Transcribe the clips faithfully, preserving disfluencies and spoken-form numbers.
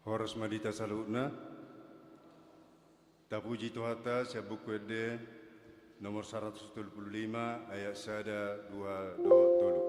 Horas ma di hita saluhutna. Tapuji Tuhanta sian Buku Ende nomor saratus tolu pulu lima, ayat sada, dua dohot tolu.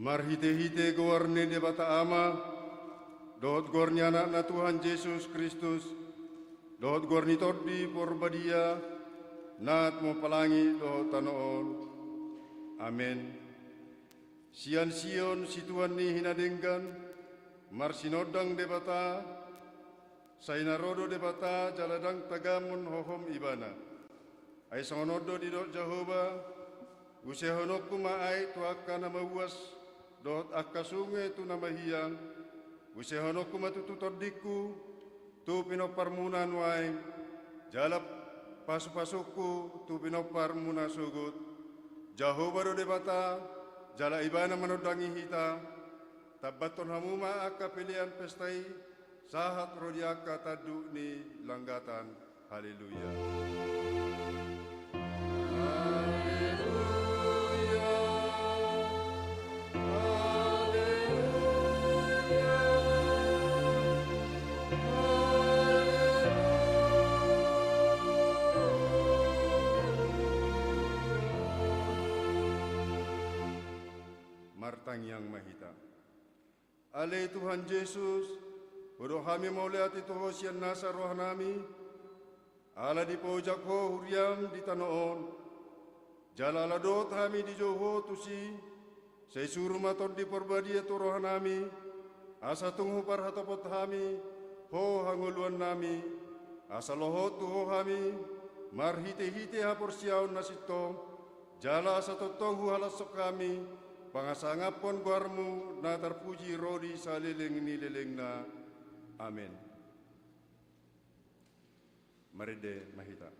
Marhitehite goar ni Debata Ama, dohot goar ni Anakna Tuhan Jesus Kristus, dohot goar ni Tondi Porbadia, na tumompa langit dohot tano on. Amen. Sian Sion situan ni hinadenggan, marsinondang Debata, sai na ro do Debata jala ndang tagamon hohom Ibana. Ai songon on do didok Jahowa: Usehononku ma aek tu angka na mauas, dohot angka sunge tu na mahiang. Usehononku ma tutu tondingku tu pinomparmuna nuaeng, jala pasupasungku tu pinomparmuna sogot. Jahowa do Debata, jala Ibana manondangi hita. Tambathon hamu ma angka pelean pesta i, sahat ro di angka tanduk ni langgatan. Haleluya. Haleluya. Haleluya. Haleluya. Martangiang ma hita. Ale Tuhan Jesus, hudok hami mauliate tu Ho sian nasa rohanami, ala dipaojak Ho huriam di tano on, jala ala dohot hami dijou Ho tusi, Sai suru ma Tondi Parbadia tu rohanami, asa tung huparhatopot hami Ho hangoluannami, asa lohot tu Ho hami marhitehite haporseaon na sintong, jala asa tongtong huhalashon hami pangasangaphon goarMu na tarpuji ro di saleleng ni lelengna. Amen. Marende ma hita.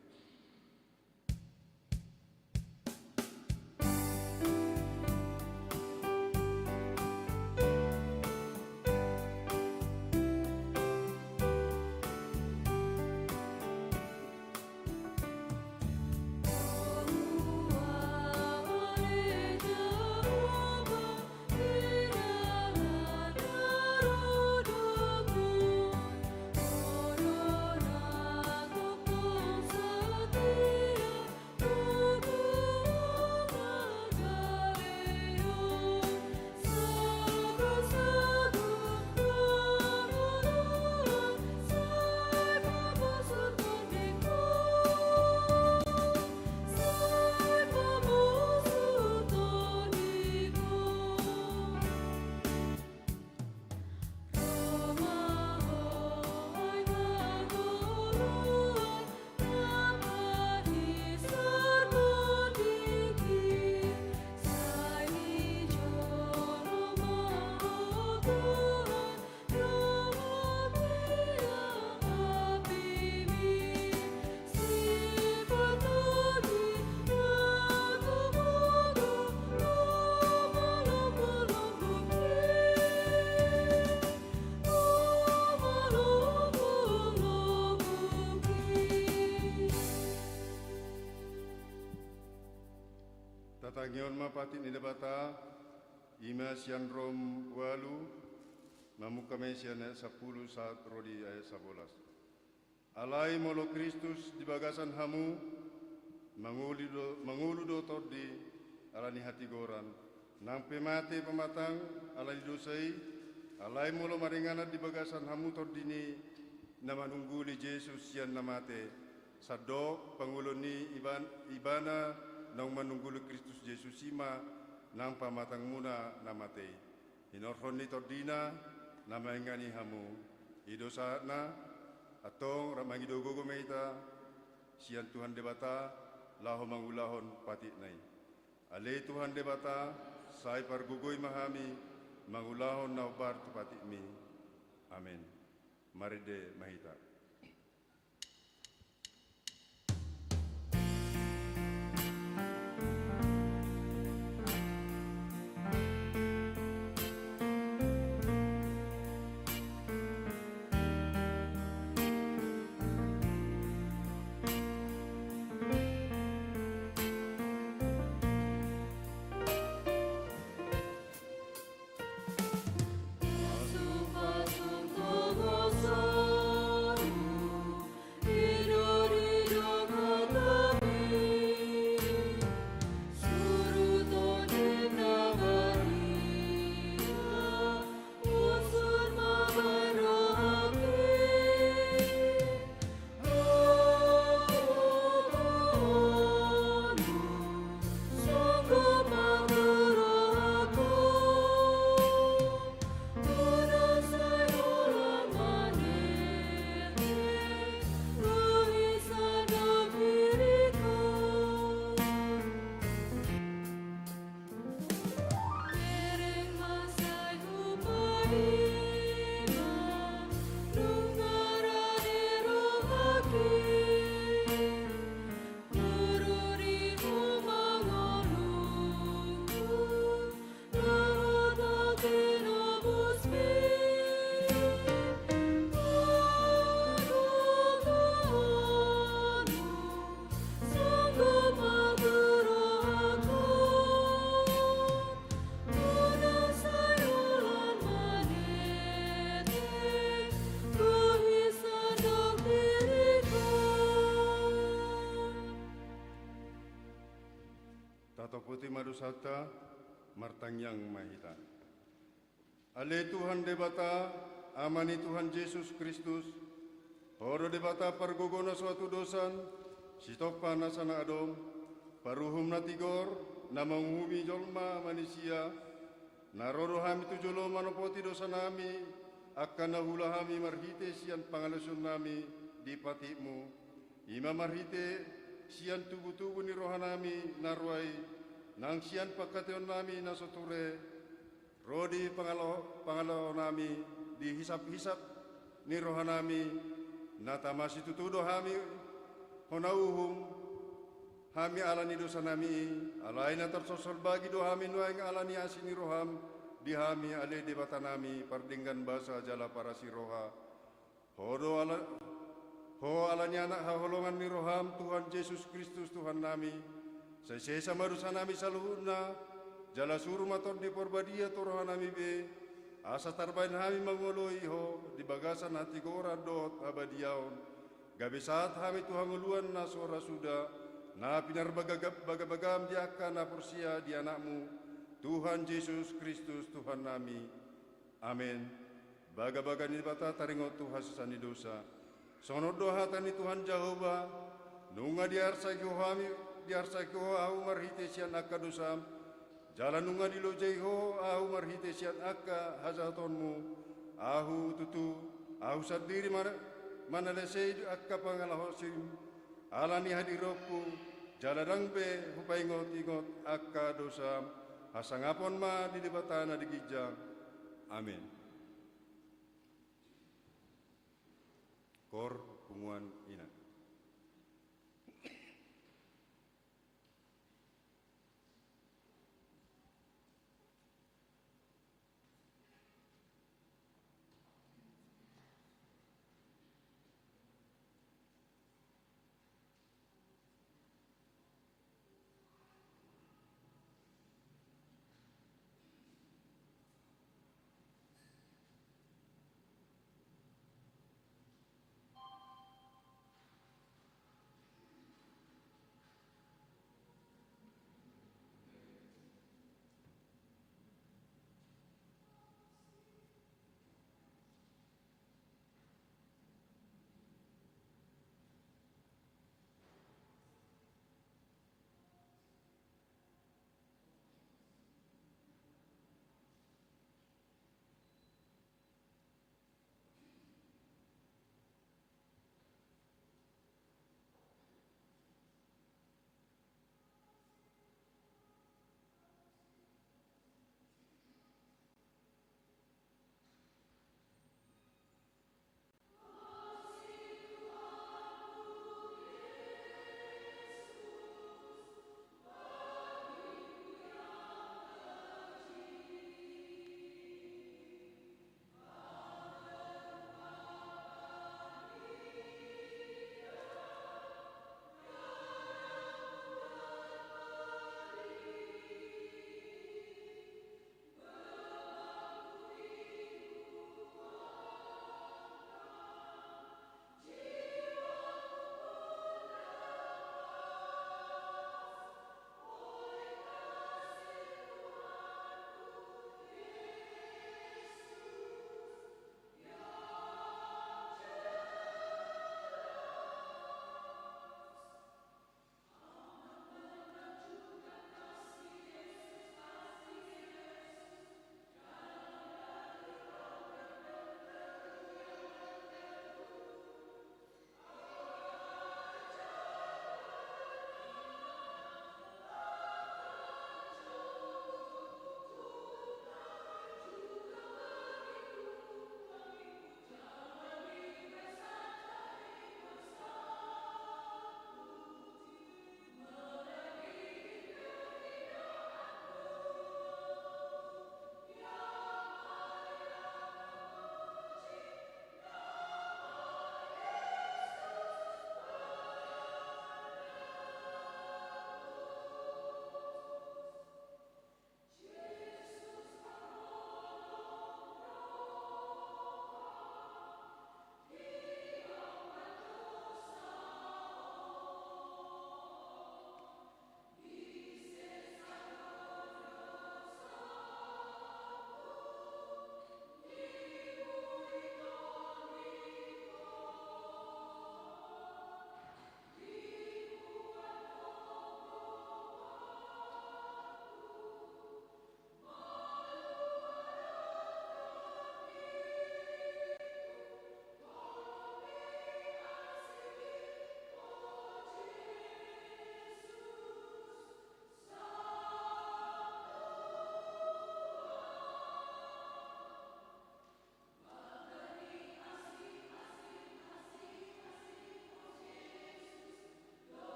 Tatangihon ma patik ni Debata, i ma sian Rom ualu, mamungka ma i sian ayat sampulu sahat ro di ayat sabolas. Alai molo Kristus di bagasan hamu, mangolu do, mangolu do Tondi ala ni hatigoran, nang pe mate pamatang ala ni dosa i. Alai molo maringanan di bagasan hamu Tondi ni na manungguli Jesus sian na mate, sandok pangoluon ni iban-, Ibana naung manungguli Kristus Jesus i ma nang pamatangmuna na mate i. Hinorhon ni Tondina na maingani hamu. I do sahatna. Antong rap mangido gogo ma hita sian Tuhan Debata laho mangulahon patikna i. Ale Tuhan Debata, sai pargogoi ma hami mangulahon na hombar tu patikMi. Amen. Marende ma hita. Tatopoti ma dosanta, martangiang ma hita. Ale Tuhan Debata, Ama ni Tuhan Jesus Kristus, Ho do Debata pargogo na so hatudosan, sitompa nasa na adong, paruhum na tigor, na manguhumi jolma manisia, Na ro do hami tu jolo manopoti dosanami, angka na huula hami marhite sian pangalaosionnami di patikmu, i ma marhite sian tubutubu ni rohanami na rua i, nang sian pangkataionnami na so ture, ro di pangalo-, pangalaonami, di hisaphisap ni rohanami, na tama situtu do hami hona uhum hami ala ni dosanami i, alai na tarsolsolbagi do hami nuaeng ala ni asi ni roham di hami ale Debatanami pardenggan basa jala parasi roha. Ho do ala, ho ala ni Anak haholongan ni roham Tuhan Jesus Kristus Tuhannami, sai sesa ma dosanami saluhutna, jala suru ma Tondi Parbadia tu rohanami be, asa tarbahen hami mangoloi ho di bagasan hatigoran dohot habadiaon, gabe sahat hami tu hangoluan na so ra suda, na pinarbagabagam di angka na porsea di Anakmu, Tuhan Jesus Kristus Tuhannami. Amen. Bagabaga ni Debata taringot tu hasesaan ni dosa. Songon on do hata ni Tuhan Jahowa: Nunga diarsaki ho hami, diarsaki ho ahu marhite sian angka dosam, jala nunga dilojai ho ahu marhite sian angka hajahatonmu. Ahu tutu, ahu sandiri mana-, manalesei angka pangalaosim ala ni hadironku, jala ndang be hupaingotingot angka dosam. Hasangapon ma di Debata na di ginjang. Amen. Koor punguan ina.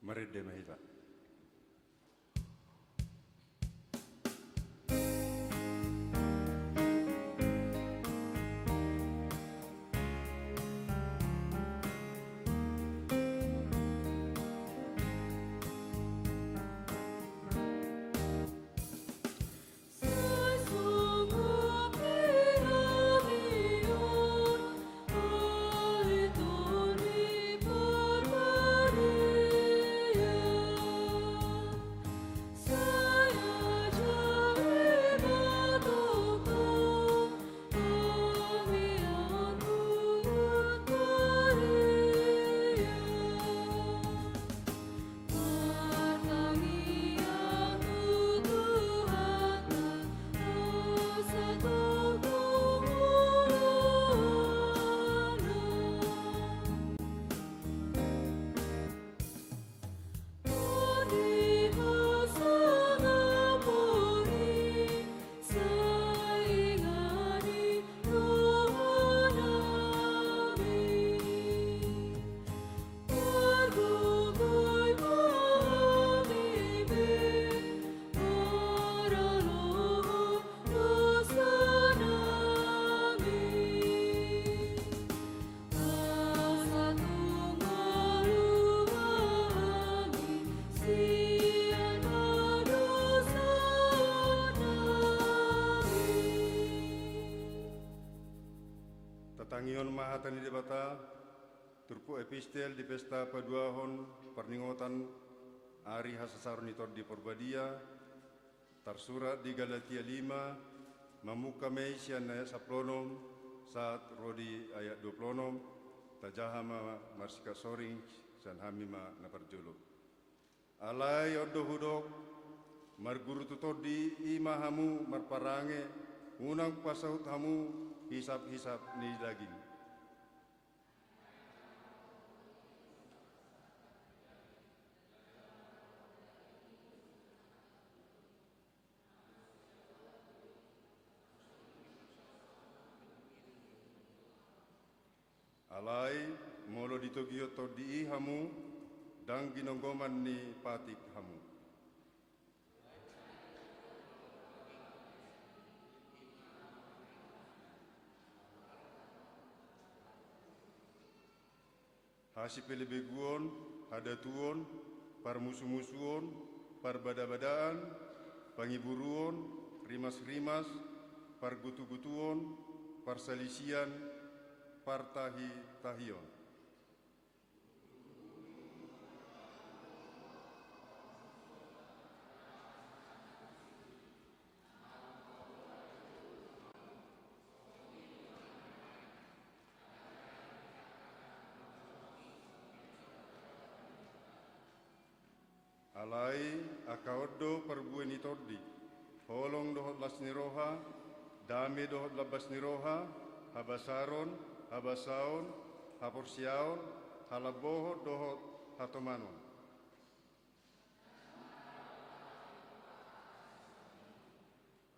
Marende ma hita. Tatangihon ma hata ni Debata, turpuk epistel di pesta paduahon parningotan ari hasasaron ni Tondi Parbadia, tarsurat di Galatia lima, mamungka ma i sian ayat sampulu onom sahat ro di ayat dua pulu onom, tajaha ma marsikat soring sian hami ma na parjolo. Alai on do hudok, marguru tu Tondi i ma hamu marparange, unang pasaut hamu hisap-hisap ni daging. Alai, molo ditogihon Tondi i hamu, ndang ginonggoman ni patik hamu. Hasipelebeguon, hadatuon, parmusumusuon, parbadabadaan, pangiburuon, rimasrimas, pargutugutuon, parsalisian, partahitahion. Alai angka on do parbue ni Tondi, holong dohot las ni roha, dame dohot lambas ni roha, habasaron, habasaon, haporseaon, halambohon dohot hatomanon.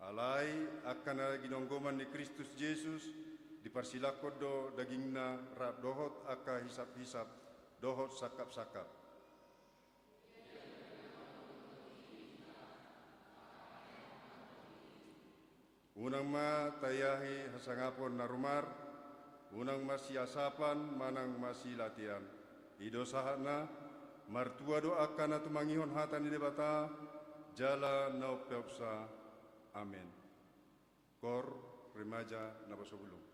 Alai angka na ginonggoman ni Kristus Jesus, diparsilangkon do dagingna rap dohot angka hisap-hisap dohot sangkap-sangkap. Unang ma taiahi hasangapon na rumar, unang masiasapan manang masilatean. I do sahatna, martua do angka na tumangihon hata ni Debata, jala na umpeopsa. Amen. Koor remaja Nabasobulung.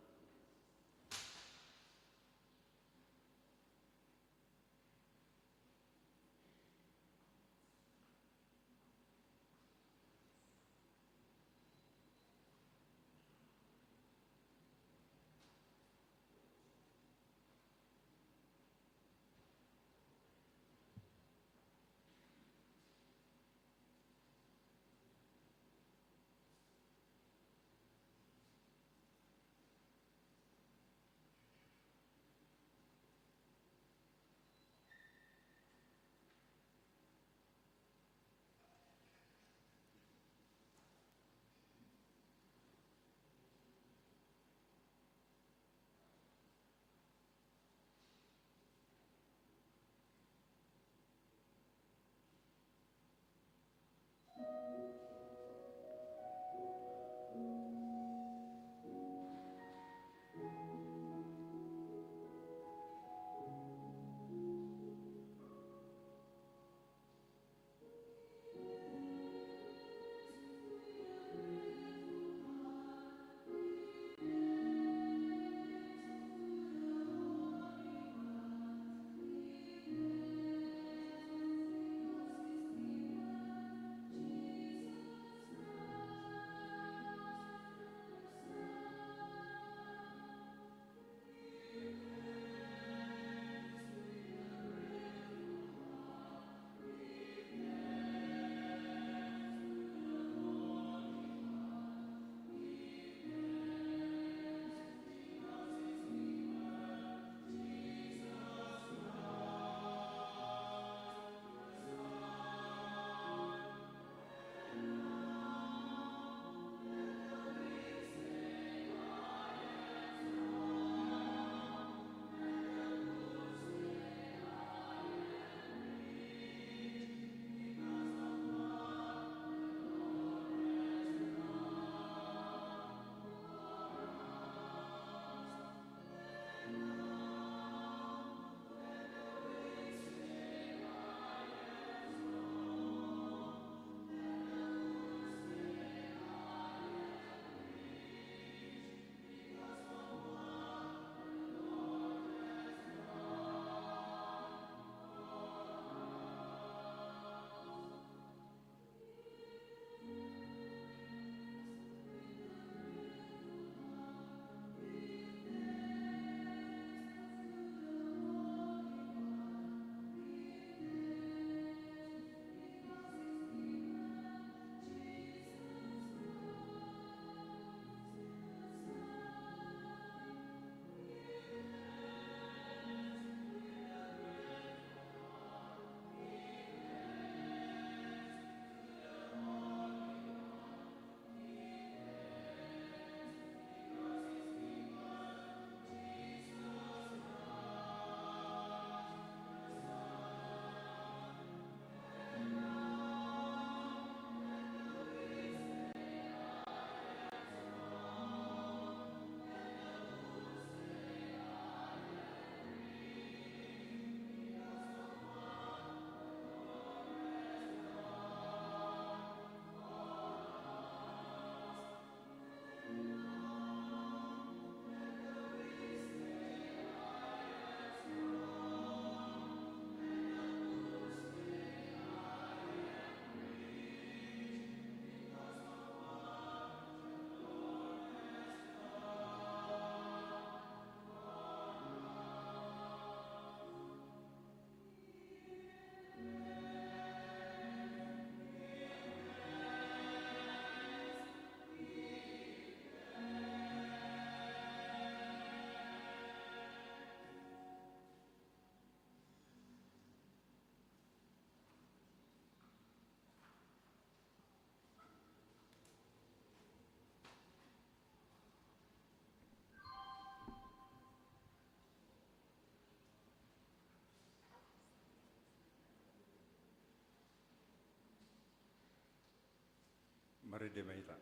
Rende ma hita.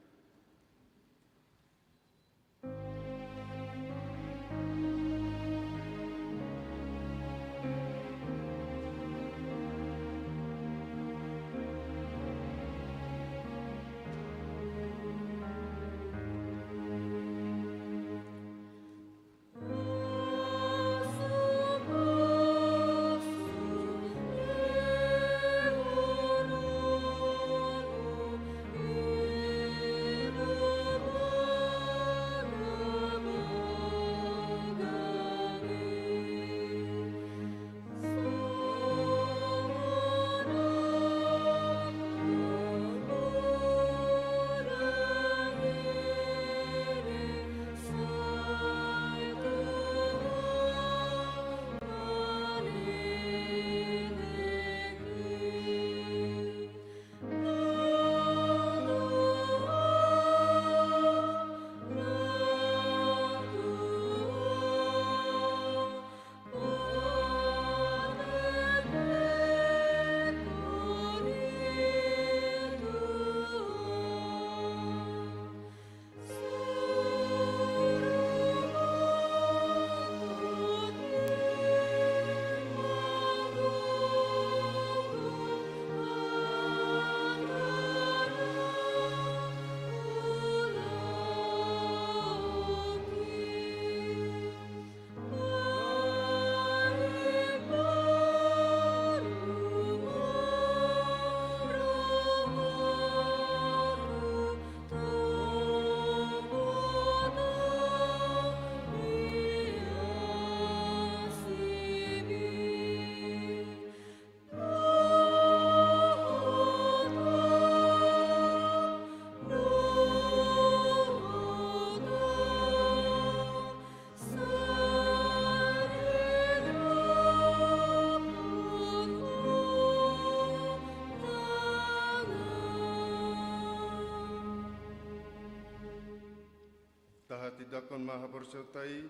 Tahatindangkon ma haporseaonta i,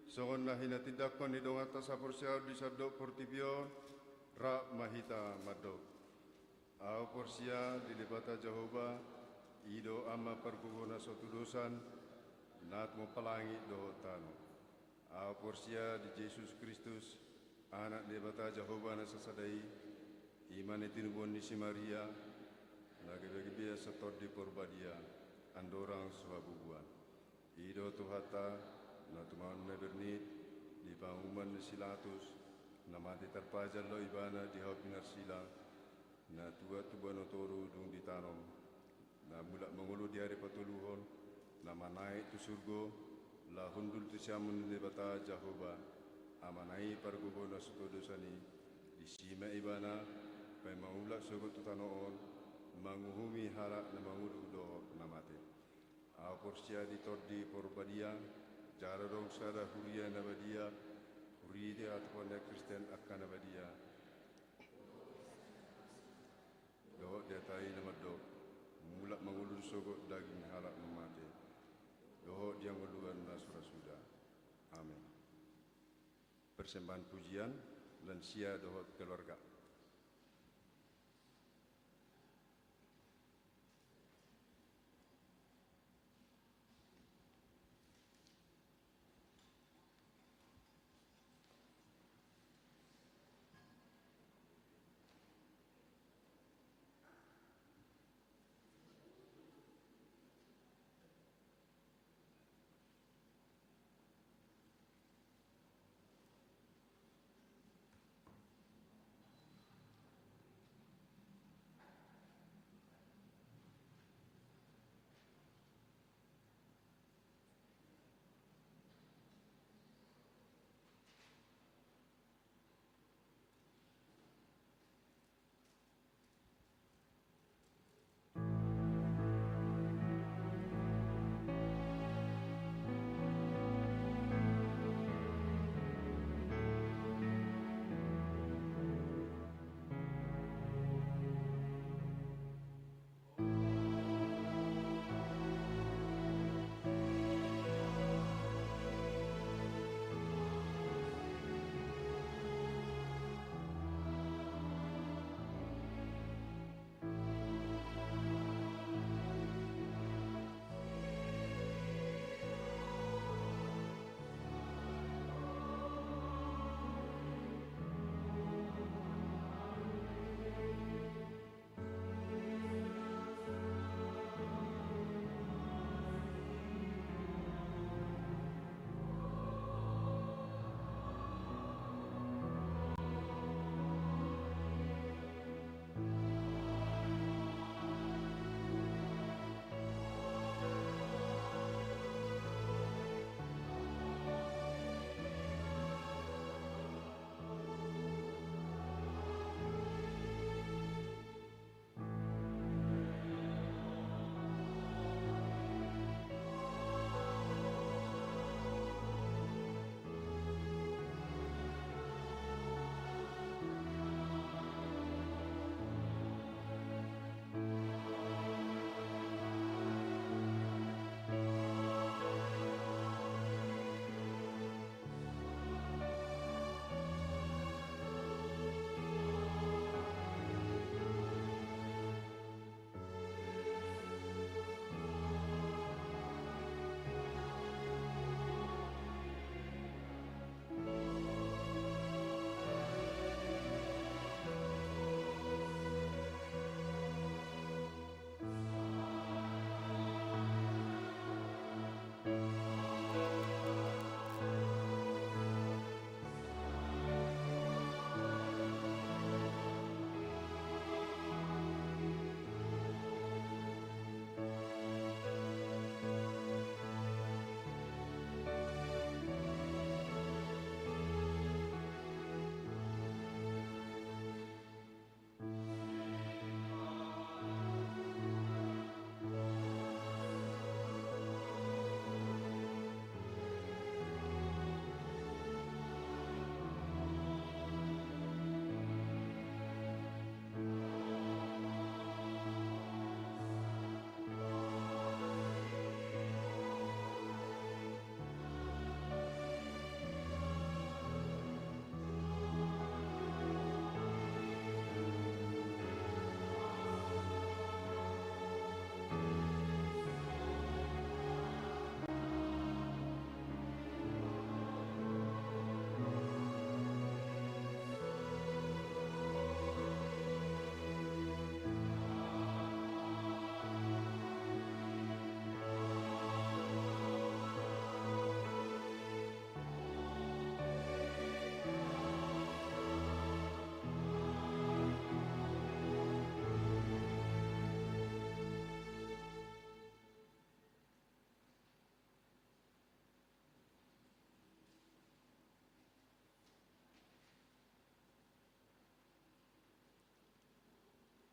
songon na hinatindangkon ni donganta saporseaon di sandok portibi on. Rap ma hita mandok. Ahu porsea di Debata Jahowa, i do Ama pargogo na so tudosan, na tumompa langit dohot tano. Ahu porsea di Jesus Kristus, Anak ni Debata Jahowa na sasada i, i ma na tinubuan ni si Maria, na gabe-gabe sian Tondi Porbadia, andorang so habubuan. I do Tuhanta, na tumaon na bernit, di panguhuman ni si Latus, na mate tarpajal do ibana di hau pinarsilang, na tuat tu banua toru dung ditanom, na mulak mangolu di ari patoluhon, na manaek tu surgo, laho hundul tu siamun ni Debata Jahowa, Amana i pargogo na so tudosan i, disi ma ibana, paima mulak sogot tu tano on, manguhumi halak na mangolu dohot na mate. Ahu porsea di Tondi Porbadia, jala adong sada huria na badia, huria ni hatopan ni halak Kristen angka na badia. Dohot di hata i na mandok, mulak mangolu sogot daging halak na mate, dohot di hangoluan na so ra suda. Amen. Persembahan pujian, lansia dohot keluarga.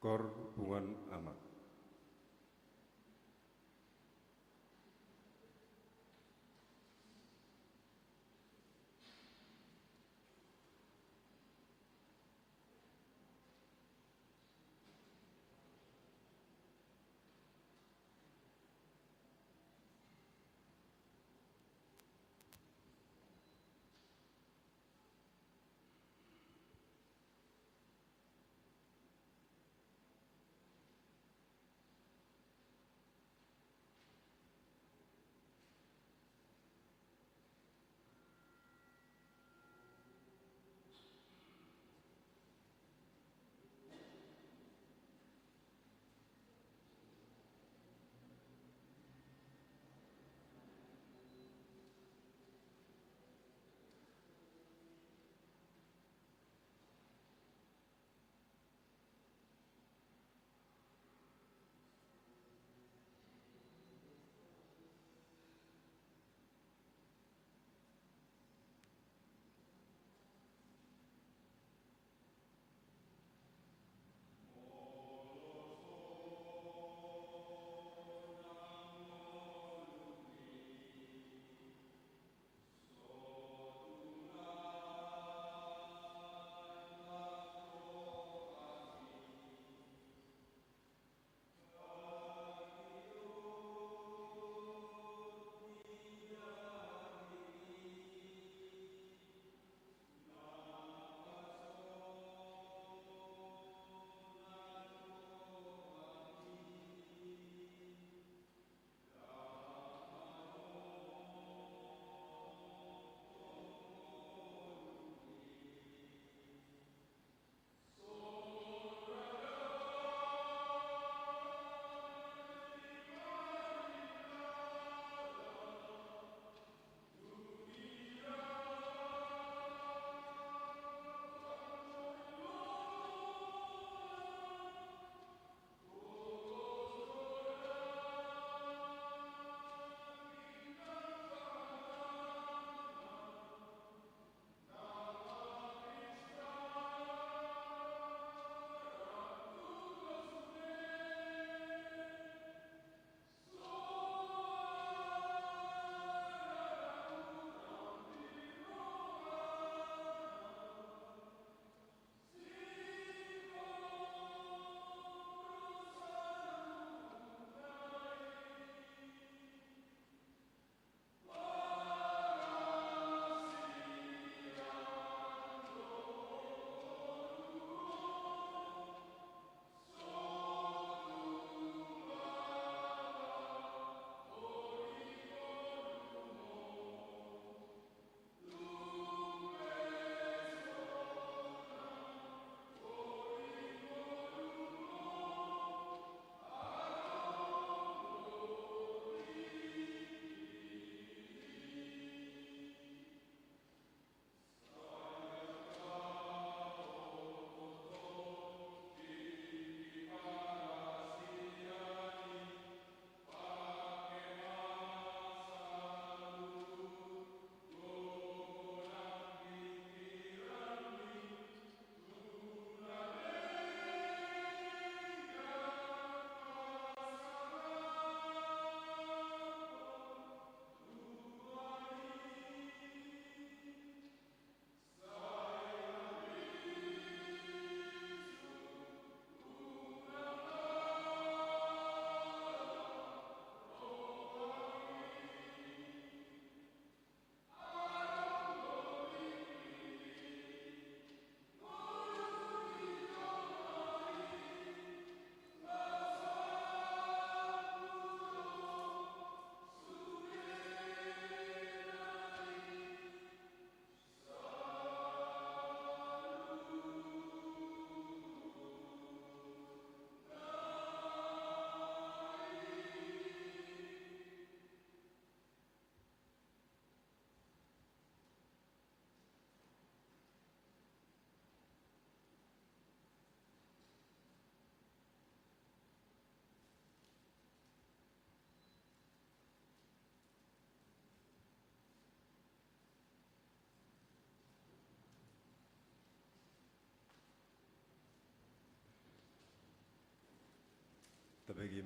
Tor punguan ama.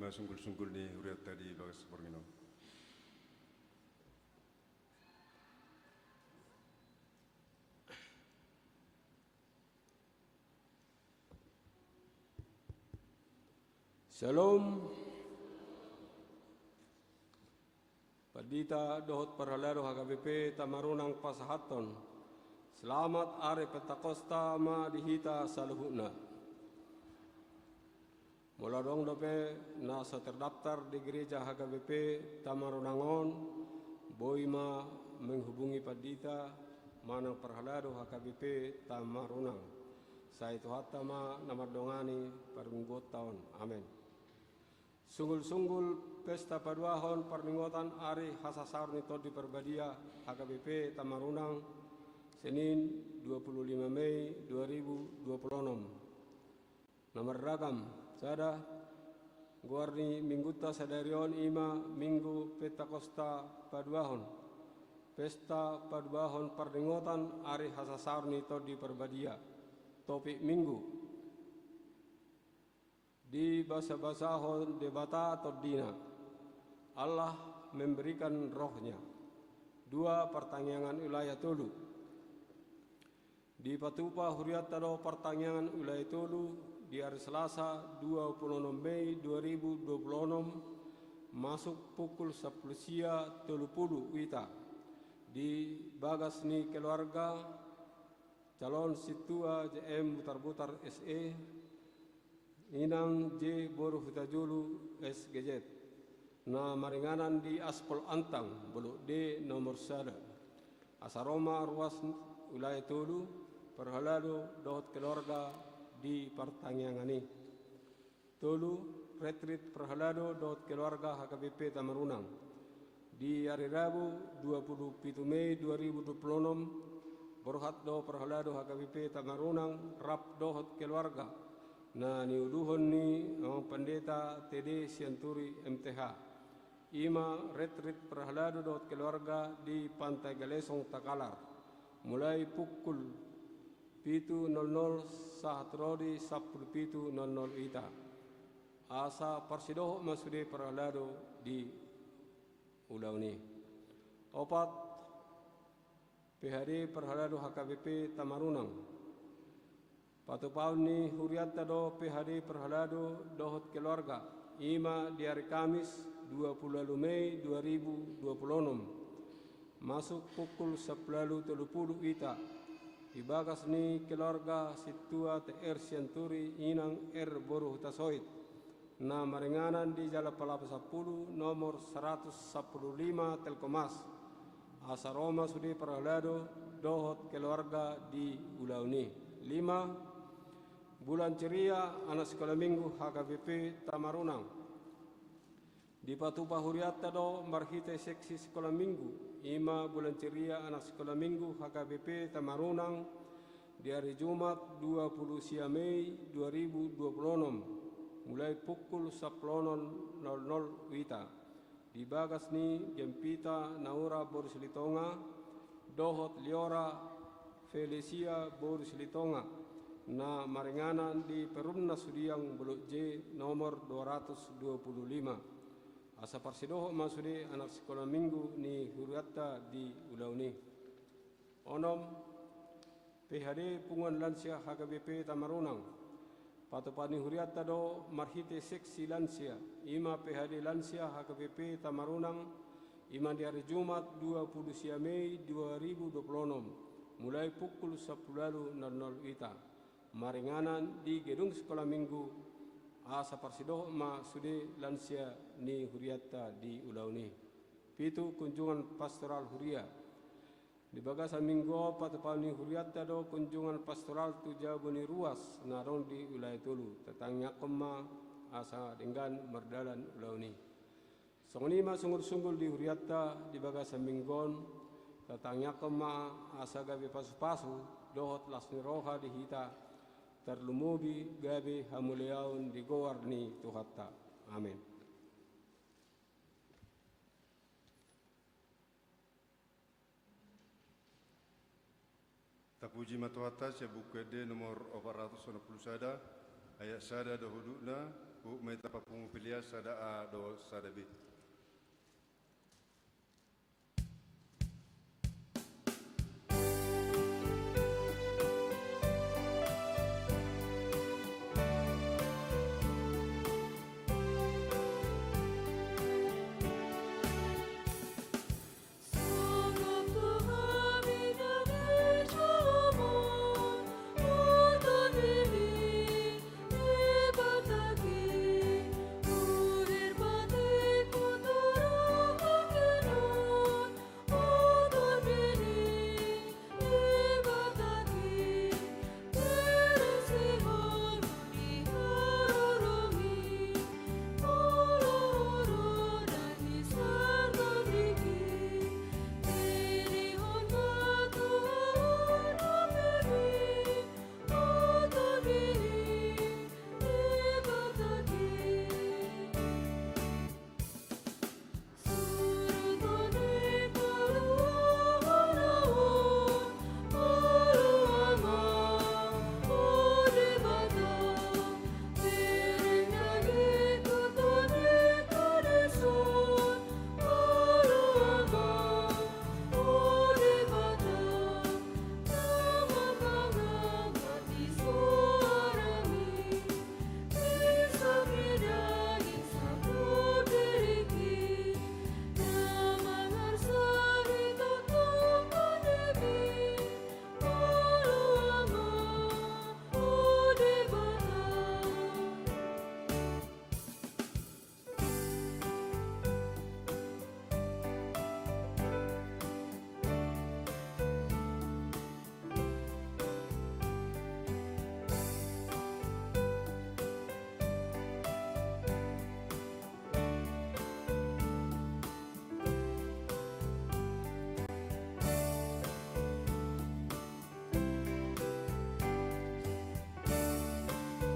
Songgol-songgol ni hurianta di bagas borngin on. Syalom. Pandita dohot parhalado H K B P Tamarunang pasahathon. Selamat ari Pentakosta ma di hita saluhutna. Molo adong dope na so terdaftar di gereja H K B P Tamarunang on, boi ma menghubungi pandita manang parhalado H K B P Tamarunang. Sai Tuhanta ma na mandongani parmingguonta on. Amen. Sunggul-sunggul pesta paduahon parningotan ari hasasaor ni Tondi Parbadia H K B P Tamarunang, Senin, dua puluh lima Mei dua ribu dua puluh enam. Na marragam, sada, goar ni minggunta sadari on i ma Minggu Pentakosta paduahon. Pesta paduahon parningotan ari hasasaor ni Tondi Parbadia. Topik Minggu. Dibasabasahon Debata tondina. Allah memberikan rohnya. Dua Partangiangan wilayah tolu. Dipatupa hurianta do Partangiangan wilayah tolu di ari Selasa dua puluh enam Mei dua ribu dua puluh enam, masuk pukul sampulu sia tolu pulu wita di bagas ni keluarga calon sintua J M Butarbutar S E, Inang J boru Hutajulu S G Z, na maringanan di Aspol Antang, Bolok D nomor sada. Asa ro ma ruas wilayah tolu, parhalado dohot keluarga di partangiangan i. Tolu, retrit parhalado dohot keluarga H K B P Tamarunang. Di ari Rabu dua puluh pitu Mei dua ribu dua puluh enam, borhat do parhalado H K B P Tamarunang rap dohot keluarga na niuluhon ni Amang Pandita T D Sianturi M T H. I ma retrit parhalado dohot keluarga di Pantai Galesong Takalar. Mulai pukul pitu nol nol sahat ro di sampulu pitu nol nol wita. Asa parsidohot ma sude parhalado di ulaon i. Opat, P H D parhalado H K B P Tamarunang. Patupaon ni hurianta do P H D parhalado dohot keluarga, i ma di ari Kamis dua puluh ualu Mei dua ribu dua puluh enam, masuk pukul sampulu ualu tolu pulu wita, di bagas ni keluarga sintua T R Sianturi Inang R boru Hutasoit, na maringanan di Jalan Palapa sampulu, nomor saratus sampulu lima Telkomas. Asa ro ma sude parhalado dohot keluarga di ulaon i. Lima, Bulan Ceria anak sikola minggu H K B P Tamarunang. Dipatupa hurianta do marhite seksi sikola minggu, i ma Bulan Ceria anak sikola minggu H K B P Tamarunang, di ari Jumat dua puluh sia Mei dua ribu dua puluh enam, mulai pukul sampulu onom nol nol wita, di bagas ni Gempita Naura boru Silitonga dohot Liora Felesia boru Silitonga, na maringanan di Perumnas Sudiang Bolok J nomor dua ratus dua puluh lima. Asa parsidohot ma sude anak sikola minggu ni hurianta di ulaon i. Onom, P H D Punguan Lansia H K B P Tamarunang. Patupaon ni hurianta do marhite seksi lansia, i ma P H D Lansia H K B P Tamarunang, i ma di ari Jumat dua puluh sia Mei dua ribu dua puluh enam, mulai pukul sampulu ualu nol nol wita, maringanan di gedung sikola minggu. Asa parsidohot ma sude lansia ni hurianta di ulaon i. Pitu, kunjungan pastoral huria. Di bagasan minggu on patupaon ni hurianta do kunjungan pastoral tu jabu ni ruas na adong di wilayah tolu. Tatangiangkon ma asa denggan mardalan ulaon i. Songon i ma sunggul-sunggul di hurianta di bagasan minggu on. Tatangiangkon ma asa gabe pasu-pasu dohot las ni roha di hita, tarlumobi gabe hamuliaon di goar ni Tuhanta. Amen. Tapuji ma Tuhanta, sian Buku Ende nomor opat ratus onom pulu sada, ayat sada dohot dua, Ku meta papungu pilia sada A do sada B.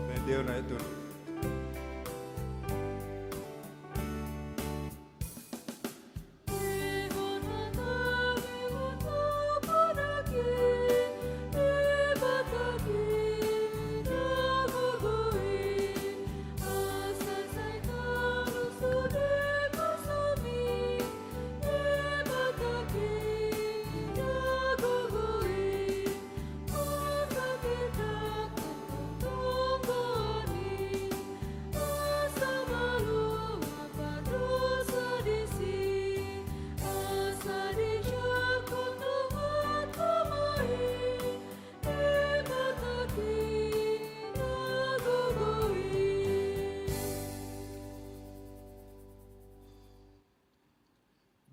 Baen deo na itu.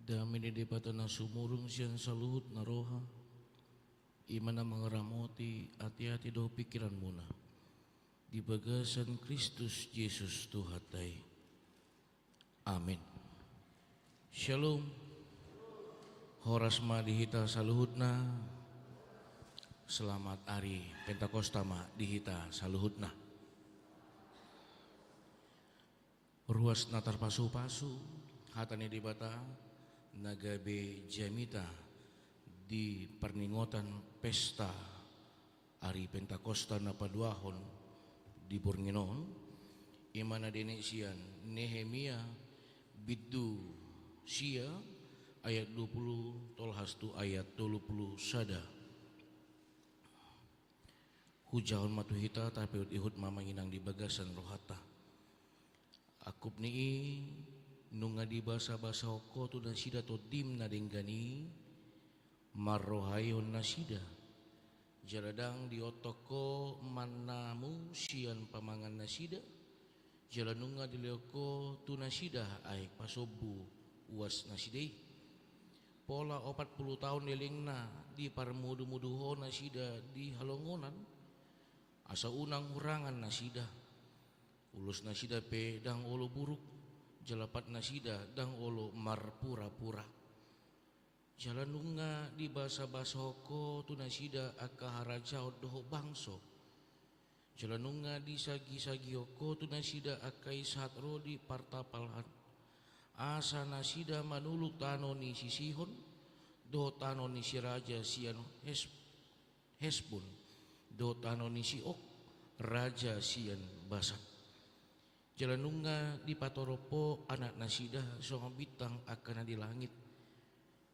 Dame ni Debata na sumurung sian saluhut na roha, i ma na mangaramoti ateate dohot pingkiranmuna di bagasan Kristus Jesus Tuhanta i. Amin. Syalom. Horas ma di hita saluhutna. Selamat ari Pentakosta ma di hita saluhutna. Ruas na tarpasupasu hata ni Debata na gabe jamita di parningotan pesta ari Pentakosta na paduahon di borngin on, i ma na dienet sian Nehemia bindu sia ayat dua pulu tolhas tu ayat tolu pulu sada. Hujahahon ma tu hita, tapaihutihut ma amang inang di bagasan rohanta. Angkup ni i, nunga dibasabasahon Ho tu nasida tondim na denggan i, marrohaihon nasida, jala ndang diontok Ho mannamu sian pamangan nasida, jala nunga dilehon Ho tu nasida aek pasombu uas nasida i. Pola opat pulu taon lelengna diparmudumudu Ho nasida di halongonan, asa unang hurangan nasida. Ulos nasida pe ndang olo buruk, jala pat nasida ndang olo marpurapura. Jala nunga dibasabasahon Ho tu nasida angka harajaon dohot bangso. Jala nunga disagisagihon Ho tu nasida angka i sahat ro di partapalan, asa nasida manuluk tano ni si Sihon, dohot tano ni si raja sian Hes-, Hesbon, dohot tano ni si Og, raja sian Basan. Jala nunga dipatorop ho anak nasida songon bintang angka na di langit.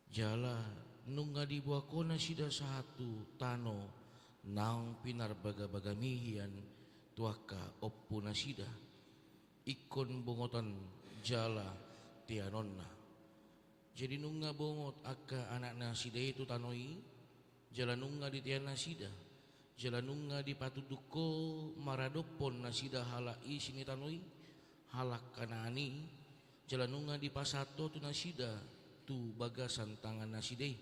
Jala nunga diboan ho nasida sahat tu tano naung pinarbagabagami hian tu angka ompu nasida, ingkon bongotan jala teanonna. Jadi nunga bongot angka anak nasida i tu tano i, jala nunga ditean nasida, jala nunga dipatunduk ho maradophon nasida halak isi ni tano i, halak Kanaan i, jala nunga dipasahat ho tu nasida tu bagasan tangan nasida i,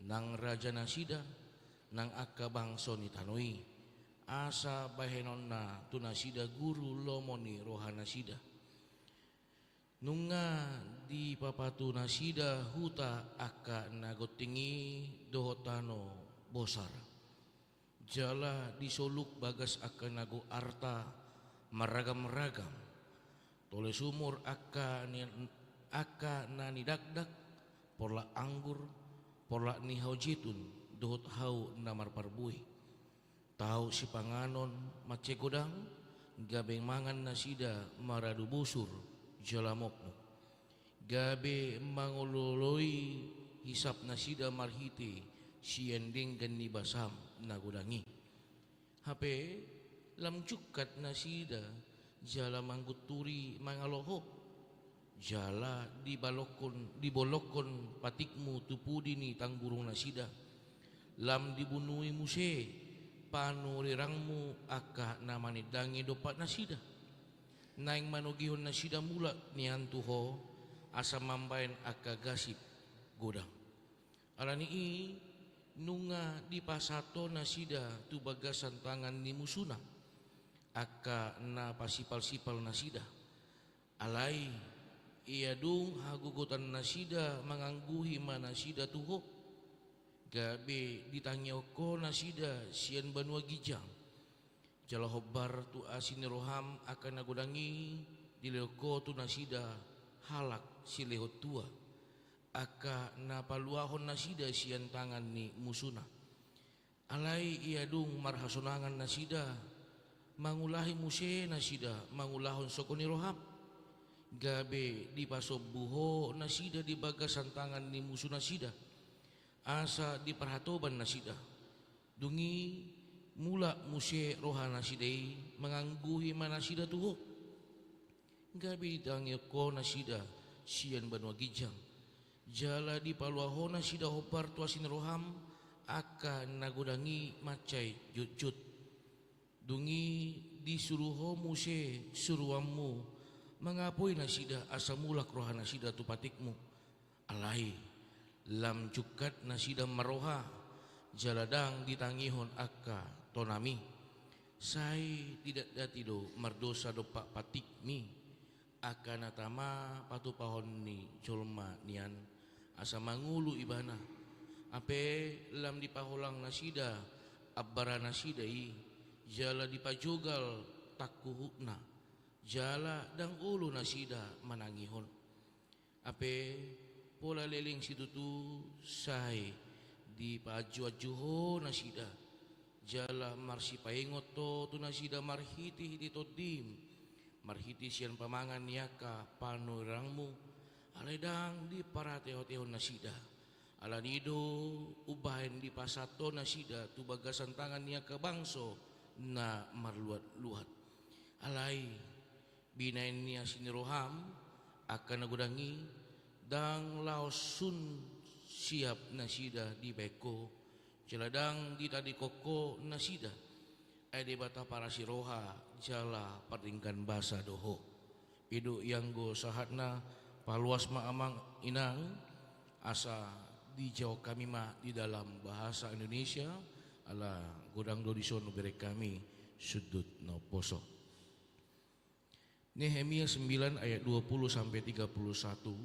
nang raja nasida, nang angka bangso ni tano i, asa bahenonna tu nasida guru lomo ni roha nasida. Nunga dipapatu nasida huta angka na gonting i dohot tano bosar. Jala disoluk bagas angka na gok arta marragam-ragam. Tole sumur angka ni, angka na nidakdak, porlak anggur, porlak ni hau jetun, dohot hau na marparbue. Tau sipanganon mansai godang, gabe mangan nasida maradu busur jala mokmok. Gabe mangoloi hisap nasida marhite sian denggan ni basam na godang i. Hape lam jungkat nasida jala manggunturi mangalo ho. Jala dibalokkon, dibolongkon patikmu tu pudi ni tanggurung nasida. Lam dibunui muse panurirangmu angka na manindangi dompak nasida. Naeng manogihon nasida mulak nian tu ho, asa mambahen angka gasip godang. Ala ni i nunga dipasahat ho nasida tu bagasan tangan ni musuna, angka na pasipalsipal nasida. Alai ia dung hagogotan nasida mangangguhi ma nasida tu ho. Gabe ditangihon ho nasida sian banua ginjang. Jala hombar tu asi ni roham angka na godang i dilehon ho tu nasida halak silehon tua, angka na paluahon nasida sian tangan ni musuna. Alai ia dung marhasonangan nasida, mangulahi muse nasida mangulahon songon ni roham. Gabe dipasombu ho nasida di bagasan tangan ni musu nasida, asa diparhatoban nasida. Dung i mulak muse roha nasida i mangangguhi ma nasida tu ho. Gabe ditangihon ho nasida sian banua ginjang. Jala dipaluahon nasida hombar tu asi ni roham, angka na godang i mansai jotjot. Dung i disuru ho muse suruanmu mangapoi nasida asa mulak roha nasida tu patikmu. Alai lam jungkat nasida marroha, jala ndang ditangihon angka tonami. Sai didatdati do mardosa dompak patikmi, angka na tama patupahon ni jolma nian, asa mangolu ibana. Hape lam dipaholang nasida ambaran nasida i, jala dipajogal tangkuhukna, jala ndang olo nasida manangihon. Hape pola leleng situtu sai dipaanjuanju ho nasida, jala marsipaingot ho tu nasida marhitehite Tondim, marhite sian pamangan ni angka panurirangmu, alai ndang diparateotehon nasida. Ala ni i do umbahen dipasahat ho nasida tu bagasan tangan ni angka bangso na marluatluat. Alai binahen ni asi ni roham angka na godang i, ndang laos sun siap nasida dibahen ho, jala ndang ditadingkon ho nasida. Ai Debata parasi roha jala pardenggan basa do ho. I do ianggo sahatna, paloas ma amang inang, asa dijawab hami ma di dalam bahasa Indonesia, ala godang do dison hubereng hami sundut na umposo. Nehemia sembilan ayat dua puluh sampai tiga puluh satu,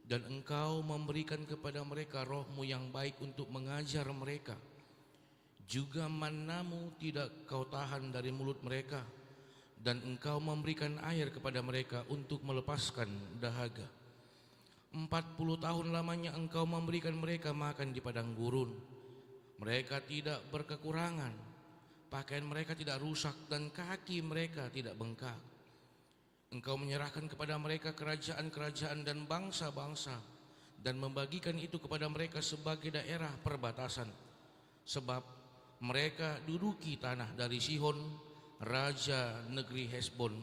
"Dan engkau memberikan kepada mereka rohmu yang baik untuk mengajar mereka. Juga mannamu tidak kau tahan dari mulut mereka, dan engkau memberikan air kepada mereka untuk melepaskan dahaga. Empat puluh tahun lamanya engkau memberikan mereka makan di padang gurun. Mereka tidak berkekurangan, pakaian mereka tidak rusak, dan kaki mereka tidak bengkak. Engkau menyerahkan kepada mereka kerajaan-kerajaan dan bangsa-bangsa, dan membagikan itu kepada mereka sebagai daerah perbatasan. Sebab mereka duduki tanah dari Sihon, raja negeri Hesbon,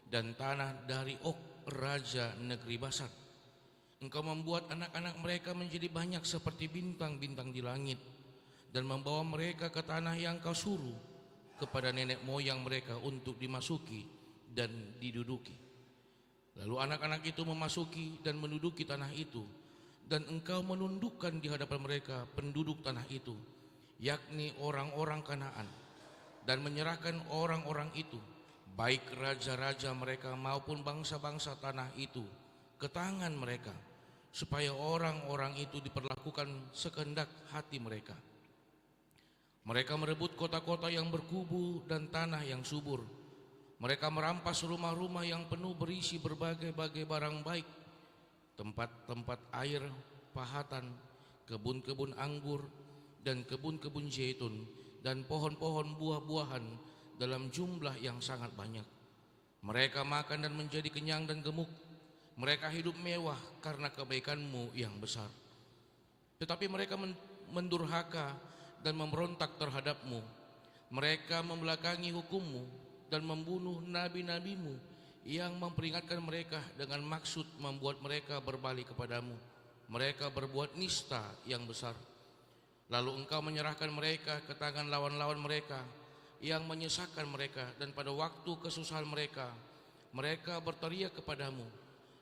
dan tanah dari Og, raja negeri Basan. Engkau membuat anak-anak mereka menjadi banyak seperti bintang-bintang di langit, dan membawa mereka ke tanah yang Kau suruh kepada nenek moyang mereka untuk dimasuki dan diduduki. Lalu anak-anak itu memasuki dan menduduki tanah itu, dan Engkau menundukkan di hadapan mereka penduduk tanah itu, yakni orang-orang Kanaan, dan menyerahkan orang-orang itu, baik raja-raja mereka maupun bangsa-bangsa tanah itu, ke tangan mereka, supaya orang-orang itu diperlakukan sekehendak hati mereka. Mereka merebut kota-kota yang berkubu dan tanah yang subur. Mereka merampas rumah-rumah yang penuh berisi berbagai-bagai barang baik, tempat-tempat air pahatan, kebun-kebun anggur, dan kebun-kebun zaitun, dan pohon-pohon buah-buahan dalam jumlah yang sangat banyak. Mereka makan dan menjadi kenyang dan gemuk. Mereka hidup mewah karena kebaikan-Mu yang besar. Tetapi mereka men-, mendurhaka dan memberontak terhadap-Mu. Mereka membelakangi hukum-Mu dan membunuh nabi-nabi-Mu yang memperingatkan mereka dengan maksud membuat mereka berbalik kepada-Mu. Mereka berbuat nista yang besar. Lalu Engkau menyerahkan mereka ke tangan lawan-lawan mereka yang menyesakkan mereka, dan pada waktu kesusahan mereka, mereka berteriak kepada-Mu.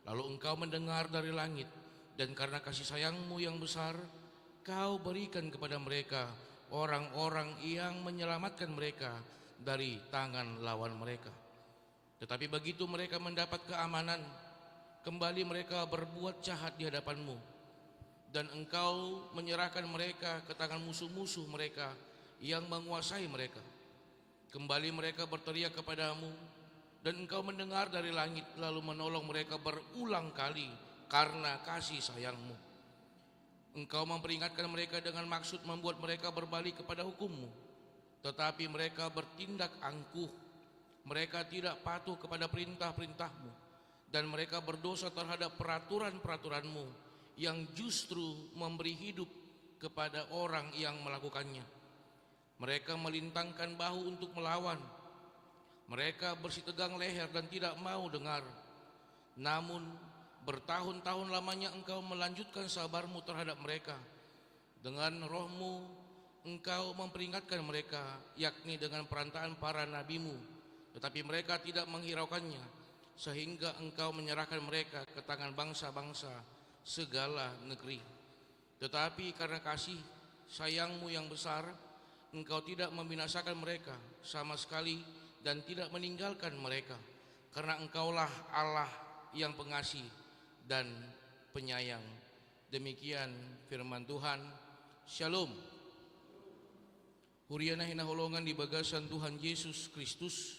Lalu Engkau mendengar dari langit, dan karena kasih sayang-Mu yang besar, Kau berikan kepada mereka orang-orang yang menyelamatkan mereka dari tangan lawan mereka. Tetapi begitu mereka mendapat keamanan, kembali mereka berbuat jahat di hadapan-Mu, dan Engkau menyerahkan mereka ke tangan musuh-musuh mereka yang menguasai mereka. Kembali mereka berteriak kepada-Mu, dan Engkau mendengar dari langit, lalu menolong mereka berulang kali karena kasih sayang-Mu. Engkau memperingatkan mereka dengan maksud membuat mereka berbalik kepada hukum-Mu. Tetapi mereka bertindak angkuh. Mereka tidak patuh kepada perintah-perintah-Mu. Dan mereka berdosa terhadap peraturan-peraturan-Mu yang justru memberi hidup kepada orang yang melakukannya. Mereka melintangkan bahu untuk melawan. Mereka bersitegang leher dan tidak mau dengar. Namun, bertahun-tahun lamanya Engkau melanjutkan sabar-Mu terhadap mereka. Dengan Roh-Mu, Engkau memperingatkan mereka, yakni dengan perantaraan para nabi-Mu. Tetapi mereka tidak menghiraukannya, sehingga Engkau menyerahkan mereka ke tangan bangsa-bangsa segala negeri. Tetapi karena kasih sayang-Mu yang besar, Engkau tidak membinasakan mereka sama sekali dan tidak meninggalkan mereka, karena Engkaulah Allah yang pengasih dan penyayang. Demikian firman Tuhan. Shalom. Huria na hinaholongan di bagasan Tuhan Yesus Kristus.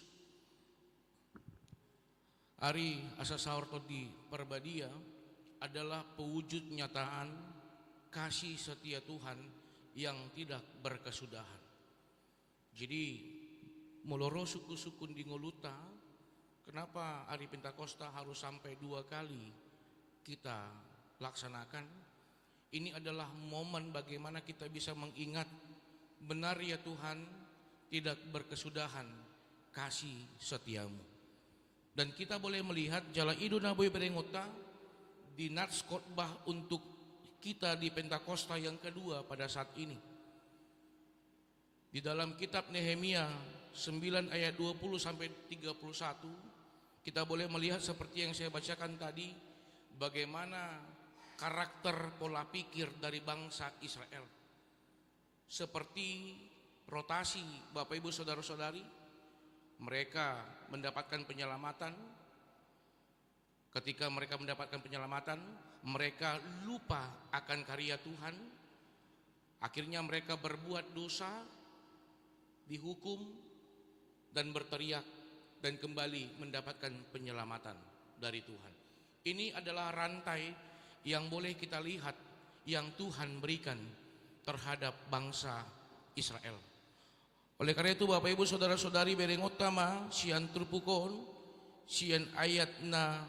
Ari asa saor Tondi Parbadia adalah pewujud nyataan kasih setia Tuhan yang tidak berkesudahan. Jadi, molo ro sungkun-sungkun di ngolunta, kenapa ari Pentakosta harus sampai dua kali kita laksanakan? Ini adalah momen bagaimana kita bisa mengingat, benar ya Tuhan, tidak berkesudahan kasih setia-Mu. Dan kita boleh melihat jala i do na boi berengonta di nats khotbah untuk kita di Pentakosta yang kedua pada saat ini. Di dalam kitab Nehemia sembilan ayat dua puluh sampai tiga puluh satu, kita boleh melihat seperti yang saya bacakan tadi, bagaimana karakter pola pikir dari bangsa Israel. Seperti rotasi, Bapak Ibu Saudara-saudari, mereka mendapatkan penyelamatan, ketika mereka mendapatkan penyelamatan, mereka lupa akan karya Tuhan. Akhirnya mereka berbuat dosa, dihukum, dan berteriak, dan kembali mendapatkan penyelamatan dari Tuhan. Ini adalah rantai yang boleh kita lihat yang Tuhan berikan terhadap bangsa Israel. Oleh karena itu, Bapak Ibu Saudara-saudari, berengonta ma sian turpuk on, Sian ayat na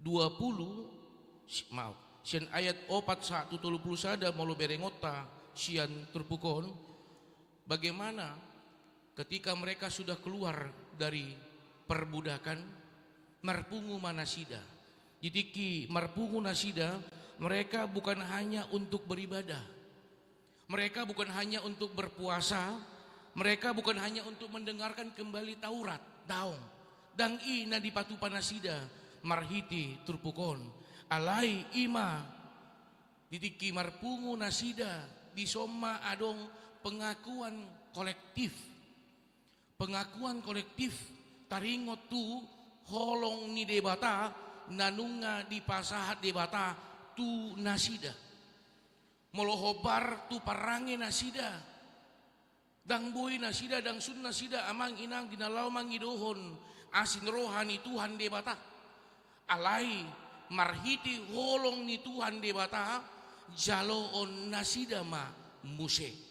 dua puluh, si-, maaf, sian ayat opat sahat tu tolu puluh sada, molo berengonta sian turpuk on, bagaimana ketika mereka sudah keluar dari perbudakan, marpungu ma nasida. Di tingki marpungu nasida, mereka bukan hanya untuk beribadah, mereka bukan hanya untuk berpuasa, mereka bukan hanya untuk mendengarkan kembali Taurat, daong. Ndang i na dipatupa nasida marhite turpuk on. Alai i ma, di tingki marpungu nasida, dison ma adong pengakuan kolektif. Pengakuan kolektif taringot tu holong ni Debata na nunga dipasahat Debata tu nasida. Molo hombar tu parrange nasida, ndang boi nasida, ndang sun nasida, amang inang, di na laho mangidohon asi ni roha ni Tuhan Debata. Alai marhite holong ni Tuhan Debata, jaloon nasida ma muse.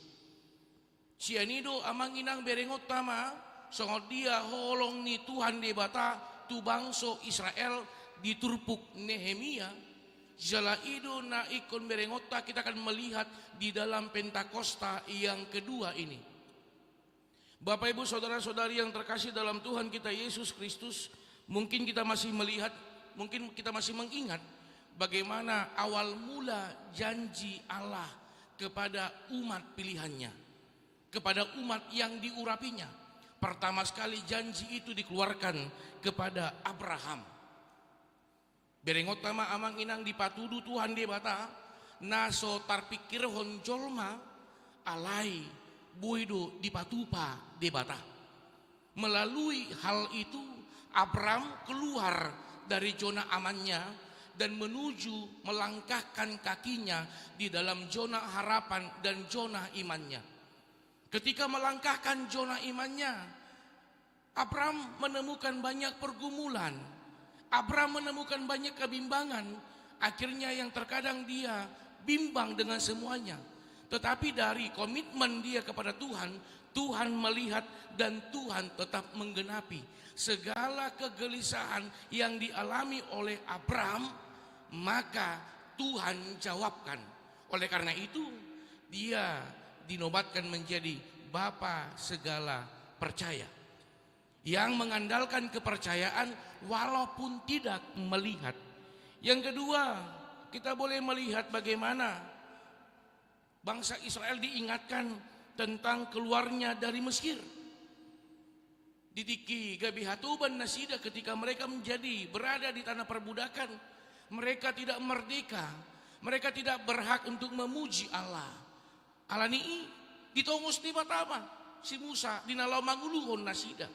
Sian i do, amang inang, berengonta ma songon dia holong ni Tuhan Debata tu bangso Israel di turpuk Nehemia. Jala i do na ingkon berengonta kita akan melihat di dalam Pentakosta yang kedua ini. Bapak, Ibu, saudara-saudari yang terkasih dalam Tuhan kita Yesus Kristus, mungkin kita masih melihat, mungkin kita masih mengingat bagaimana awal mula janji Allah kepada umat pilihan-Nya, kepada umat yang diurapi-Nya. Pertama sekali janji itu dikeluarkan kepada Abraham. Berengonta ma, amang inang, dipatudu Tuhan Debata na so tarpingkirhon jolma, alai boi do dipatupa Debata. Melalui hal itu, Abram keluar dari zona amannya dan menuju melangkahkan kakinya di dalam zona harapan dan zona imannya. Ketika melangkahkan zona imannya, Abram menemukan banyak pergumulan. Abram menemukan banyak kebimbangan. Akhirnya, yang terkadang dia bimbang dengan semuanya. Tetapi dari komitmen dia kepada Tuhan, Tuhan melihat dan Tuhan tetap menggenapi segala kegelisahan yang dialami oleh Abram, maka Tuhan jawabkan. Oleh karena itu, dia dinobatkan menjadi bapa segala percaya, yang mengandalkan kepercayaan walaupun tidak melihat. Yang kedua, kita boleh melihat bagaimana bangsa Israel diingatkan tentang keluarnya dari Mesir. Di tingki gabe hatoban nasida ketika mereka menjadi berada di tanah perbudakan, mereka tidak merdeka, mereka tidak berhak untuk memuji Allah. Alani i, ditongos Debata ma si Musa di na laho manguluhon nasida.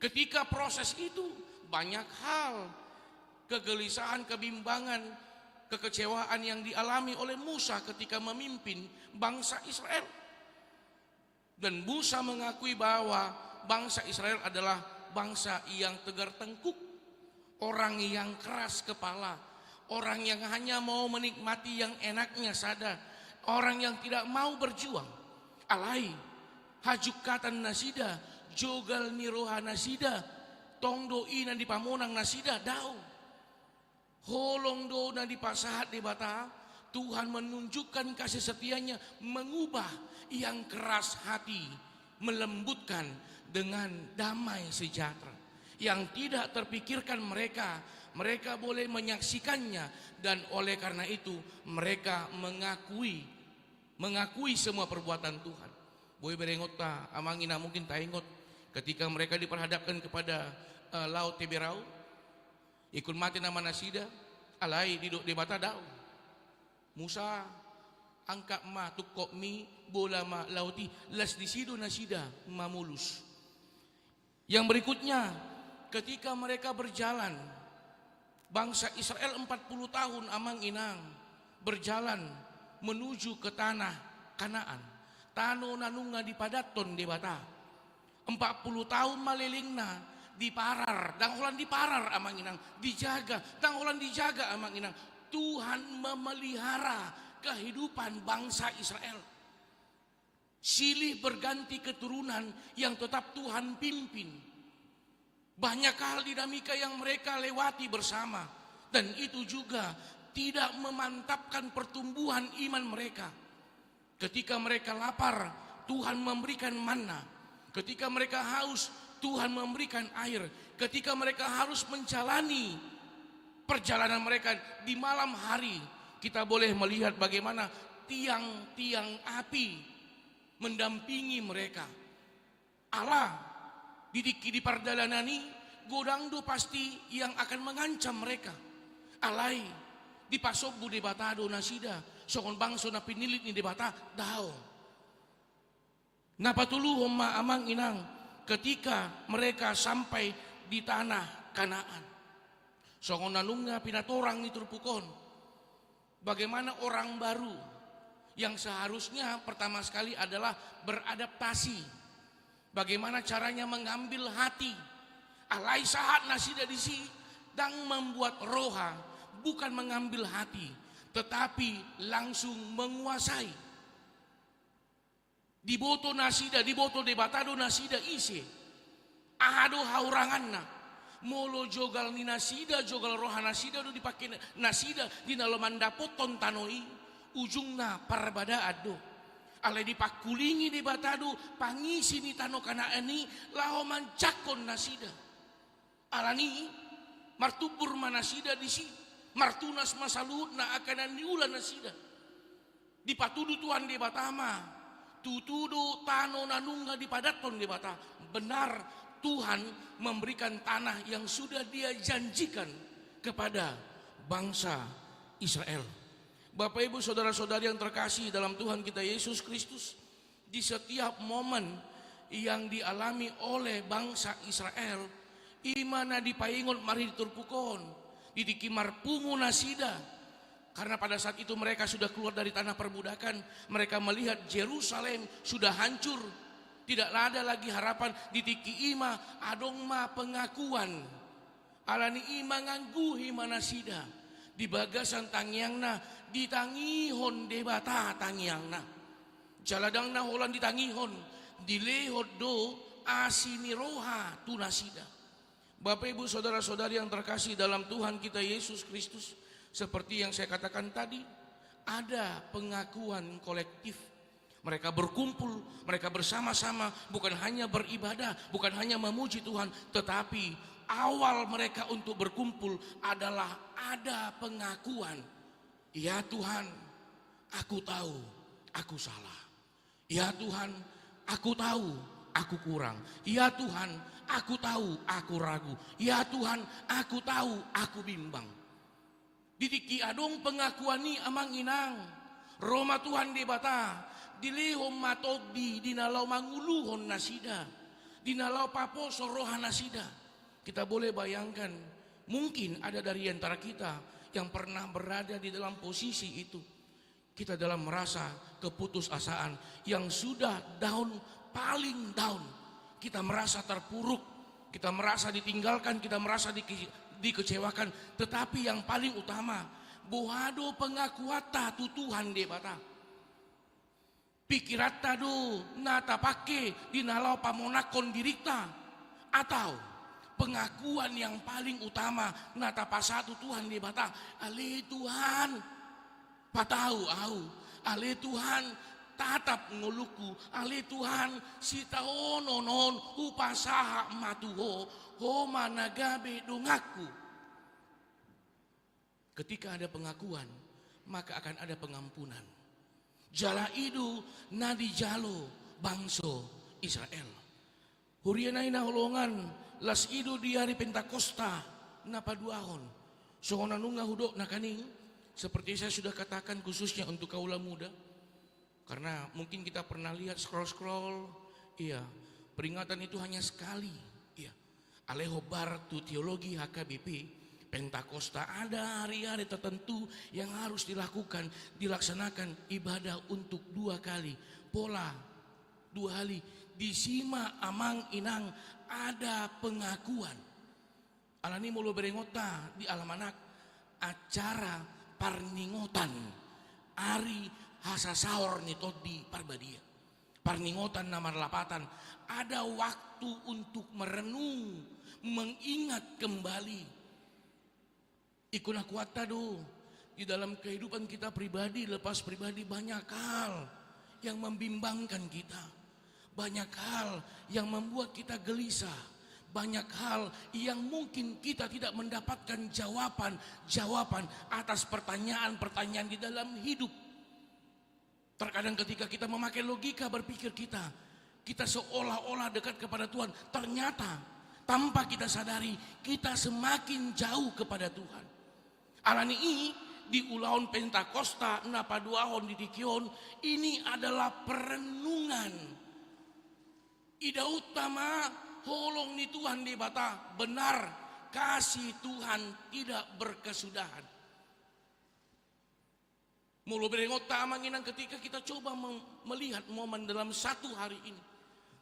Ketika proses itu, banyak hal, kegelisahan, kebimbangan, kekecewaan yang dialami oleh Musa ketika memimpin bangsa Israel. Dan Musa mengakui bahwa bangsa Israel adalah bangsa yang tegar tengkuk, orang yang keras kepala, orang yang hanya mau menikmati yang enaknya saja, orang yang tidak mau berjuang. Alai, hajungkatan nasida, jogal ni roha nasida, tong do i na dipamonang nasida, daong. Holong do na dipasahat Debata. Tuhan menunjukkan kasih setia-Nya, mengubah yang keras hati, melembutkan dengan damai sejahtera yang tidak terpikirkan mereka. Mereka boleh menyaksikannya, dan oleh karena itu mereka mengakui, mengakui semua perbuatan Tuhan. Boi berengonta, amang inang, mungkin taingot ketika mereka diperhadapkan kepada, eh, Laut Teberau, ingkon mate nama nasida, alai didok Debata, daong. Musa, angkat ma tungkotmi, bola ma laut i, las disi do nasida mamolus. Yang berikutnya, ketika mereka berjalan, bangsa Israel empat puluh tahun, amang inang, berjalan menuju ke tanah Kanaan, tano na nunga dipadathon Debata. Empat puluh tahun ma lelengna diparar, ndang holan diparar, amang inang, dijaga, ndang holan dijaga, amang inang. Tuhan memelihara kehidupan bangsa Israel. Silih berganti keturunan yang tetap Tuhan pimpin. Banyak hal dinamika yang mereka lewati bersama, dan itu juga tidak memantapkan pertumbuhan iman mereka. Ketika mereka lapar, Tuhan memberikan manna. Ketika mereka haus, Tuhan memberikan air. Ketika mereka harus menjalani perjalanan mereka di malam hari, kita boleh melihat bagaimana tiang-tiang api mendampingi mereka. Ala di tingki di pardalanan i, godang do pasti yang akan mengancam mereka. Alai dipasombu Debata do nasida songon bangso na pinillit ni Debata? Daong. Na patoluhon ma, amang inang, ketika mereka sampai di tanah Kanaan, songon na nunga pinatorang ni turpuk on, bagaimana orang baru yang seharusnya pertama sekali adalah beradaptasi. Bagaimana caranya mengambil hati. Alai sahat nasida disi, ndang membuat roha, bukan mengambil hati, tetapi langsung menguasai. Diboto nasida, diboto Debata do nasida ise, aha do hauranganna. Molo jogal ni nasida, jogal roha nasida do dipake nasida di na laho mandapothon tano i, ujungna parbadaan do. Alai dipangkulingi Debata do pangisi ni tano Kanaan i laho manjangkon nasida. Alani i, martumbur ma nasida disi, martunas ma saluhutna angka na niula nasida. Dipatudu Tuhan Debata ma, tutu do tano na nunga dipadathon Debata. Benar, Tuhan memberikan tanah yang sudah Dia janjikan kepada bangsa Israel. Bapak, Ibu, saudara-saudari yang terkasih dalam Tuhan kita Yesus Kristus, di setiap momen yang dialami oleh bangsa Israel, i ma na dipaingot marhite turpuk on, di tingki marpungu nasida. Karena pada saat itu mereka sudah keluar dari tanah perbudakan, mereka melihat Jerusalem sudah hancur, tidak ada lagi harapan. Di tingki i ma adong ma pengakuan. Alani i mangangguhi ma nasida, di bagasan tangiangna ditangihon Debata tangiangna. Jala ndang na holan ditangihon, dilehon do asi ni roha tu nasida. Bapak, Ibu, saudara-saudari yang terkasih dalam Tuhan kita Yesus Kristus, seperti yang saya katakan tadi, ada pengakuan kolektif. Mereka berkumpul, mereka bersama-sama, bukan hanya beribadah, bukan hanya memuji Tuhan, tetapi awal mereka untuk berkumpul adalah ada pengakuan. Ya Tuhan, aku tahu aku salah. Ya Tuhan, aku tahu aku kurang. Ya Tuhan, aku tahu aku ragu. Ya Tuhan, aku tahu aku bimbang. Di tingki adong pengakuan i, amang inang, ro ma Tuhan Debata, dilehon ma tondi di na laho manguluhon nasida, di na laho paposo roha nasida. Kita boleh bayangkan, mungkin ada dari antara kita yang pernah berada di dalam posisi itu. Kita dalam merasa keputusasaan, yang sudah down, paling down. Kita merasa terpuruk, kita merasa ditinggalkan, kita merasa dike-, dikecewakan. Tetapi yang paling utama, boha do pengakuanta tu Tuhan Debata? Pikiranta do na tapake di na laho pamonanghon dirinta? Atau pengakuan yang paling utama na tapasahat tu Tuhan Debata, ale Tuhan, patau ahu, ale Tuhan, tatap ngolungku, ale Tuhan, sitaonon on hupasahat ma tu Ho, Ho ma na gabe donganku. Ketika ada pengakuan, maka akan ada pengampunan. Jala i do na dijalo bangso Israel. Huria nami na hinaholongan, las i do di ari Pentakosta na paduahon. Songon na nunga hudok nangkaning, seperti saya sudah katakan, khususnya untuk kaula muda. Karena mungkin kita pernah lihat scroll-scroll, iya, peringatan itu hanya sekali, iya. Alai hombar tu teologi H K B P, Pentakosta ada hari-hari tertentu yang harus dilakukan, dilaksanakan ibadah untuk dua kali. Pola dua kali. Disi ma, amang inang, ada pengakuan. Alani molo berengonta di almanak, acara parningotan ari hasasaor ni Tondi Parbadia. Parningotan na marlapatan, ada waktu untuk merenung, mengingat kembali. Ingkon na kuat ta do, di dalam kehidupan kita pribadi, lepas pribadi, banyak hal yang membimbangkan kita. Banyak hal yang membuat kita gelisah. Banyak hal yang mungkin kita tidak mendapatkan jawaban-jawaban atas pertanyaan-pertanyaan di dalam hidup. Terkadang ketika kita memakai logika berpikir kita, kita seolah-olah dekat kepada Tuhan. Ternyata, tanpa kita sadari, kita semakin jauh kepada Tuhan. Alani i, di ulaon Pentakosta na paduahon di tingki on, ini adalah perenungan. Idaonta ma holong ni Tuhan Debata, benar, kasih Tuhan tidak berkesudahan. Molo berengonta amang inang, ketika kita coba mem-, melihat momen dalam satu hari ini,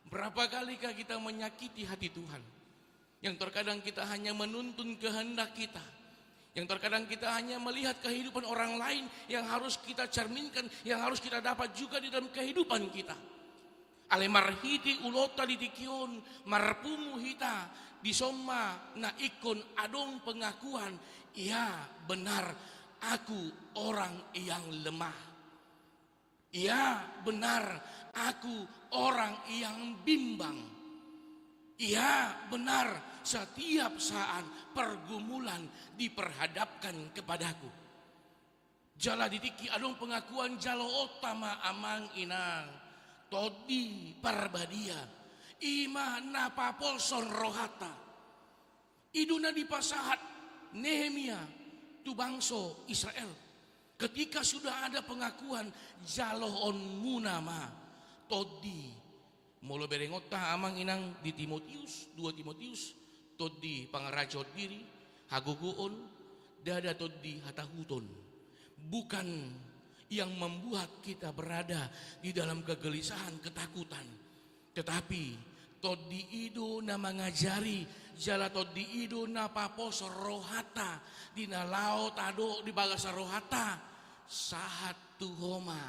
berapa kalikah kita menyakiti hati Tuhan? Yang terkadang kita hanya menuntun kehendak kita. Yang terkadang kita hanya melihat kehidupan orang lain yang harus kita cerminkan, yang harus kita dapat juga di dalam kehidupan kita. Alai marhite ulaonta di tingki on, marpungu hita, dison ma na ingkon adong pengakuan, "Ya, benar, aku orang yang lemah. Ya, benar, aku orang yang bimbang. Ya, benar, setiap saat pergumulan diperhadapkan kepadaku." Jala di tingki adong pengakuan, jaloonta ma amang inang Tondi Parbadia, i ma na paposhon rohanta. I do na dipasahat Nehemia tu bangso Israel. Ketika sudah ada pengakuan, jaloonmuna ma tondi. Molo berengonta amang inang di Timotius, dua Timotius, tondi pangarajahon diri, hagogoon, ndada tondi hatahuton. Bukan yang membuat kita berada di dalam kegelisahan, ketakutan. Tetapi, tondi i do na mangajari, jala tondi i do na paposhon rohanta, di na laho tadok di bagasan rohanta, sahat tu ho ma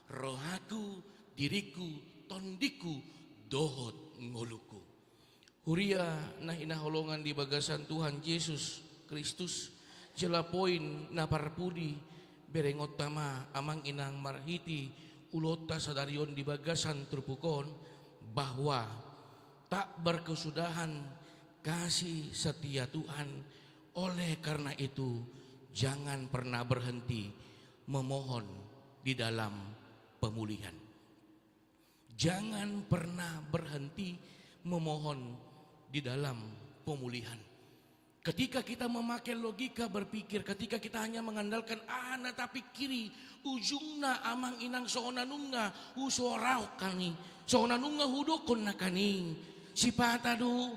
rohaku, diriku, tondingku, dohot ngolungku. Huria na hinaholongan di bagasan Tuhan Jesus Kristus, jala poin na parpudi, berengonta ma amang inang marhite ulaonta sadari on di bagasan turpuk on, bahwa tak berkesudahan kasih setia Tuhan. Oleh karena itu, jangan pernah berhenti memohon di dalam pemulihan. Jangan pernah berhenti memohon di dalam pemulihan. Ketika kita memakai logika berpikir, ketika kita hanya mengandalkan aha na tapikiri, ujungna amang inang songon na nunga husorahon hami, songon na nunga hudokkon nangkaning. Sipata do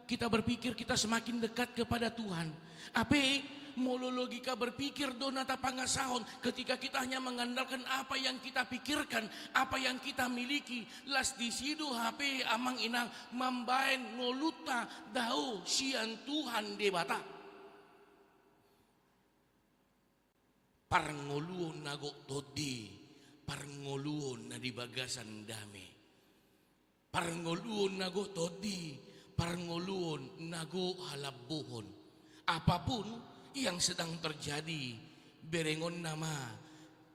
kita berpikir kita semakin dekat kepada Tuhan. Hape, molo logika berpikir do na tapangasahon, ketika kita hanya mengandalkan apa yang kita pikirkan, apa yang kita miliki, las disi do hape amang inang mambaen ngolunta dao sian Tuhan Debata. Parngoluon na gok tondi, parngoluon na di bagasan dame. Parngoluon na gok tondi, parngoluon na gok halambohon. Apapun yang sedang terjadi, berengonna ma,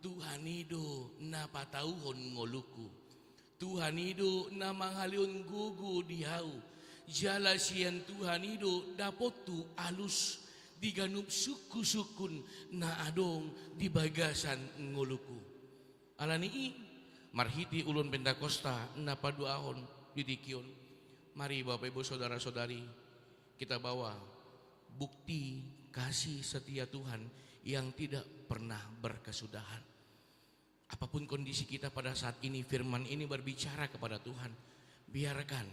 Tuhan i do na patauhon ngolungku. Tuhan i do na mangalehon gogo di ahu, jala sian Tuhan i do dapothu alus di ganup sungkun-sungkun na adong di bagasan ngolungku. Alani i, marhite ulaon Pentakosta na paduahon di tingki on, mari Bapak Ibu Saudara-saudari, kita bawa bukti kasih setia Tuhan yang tidak pernah berkesudahan. Apapun kondisi kita pada saat ini, firman ini berbicara kepada Tuhan. Biarkan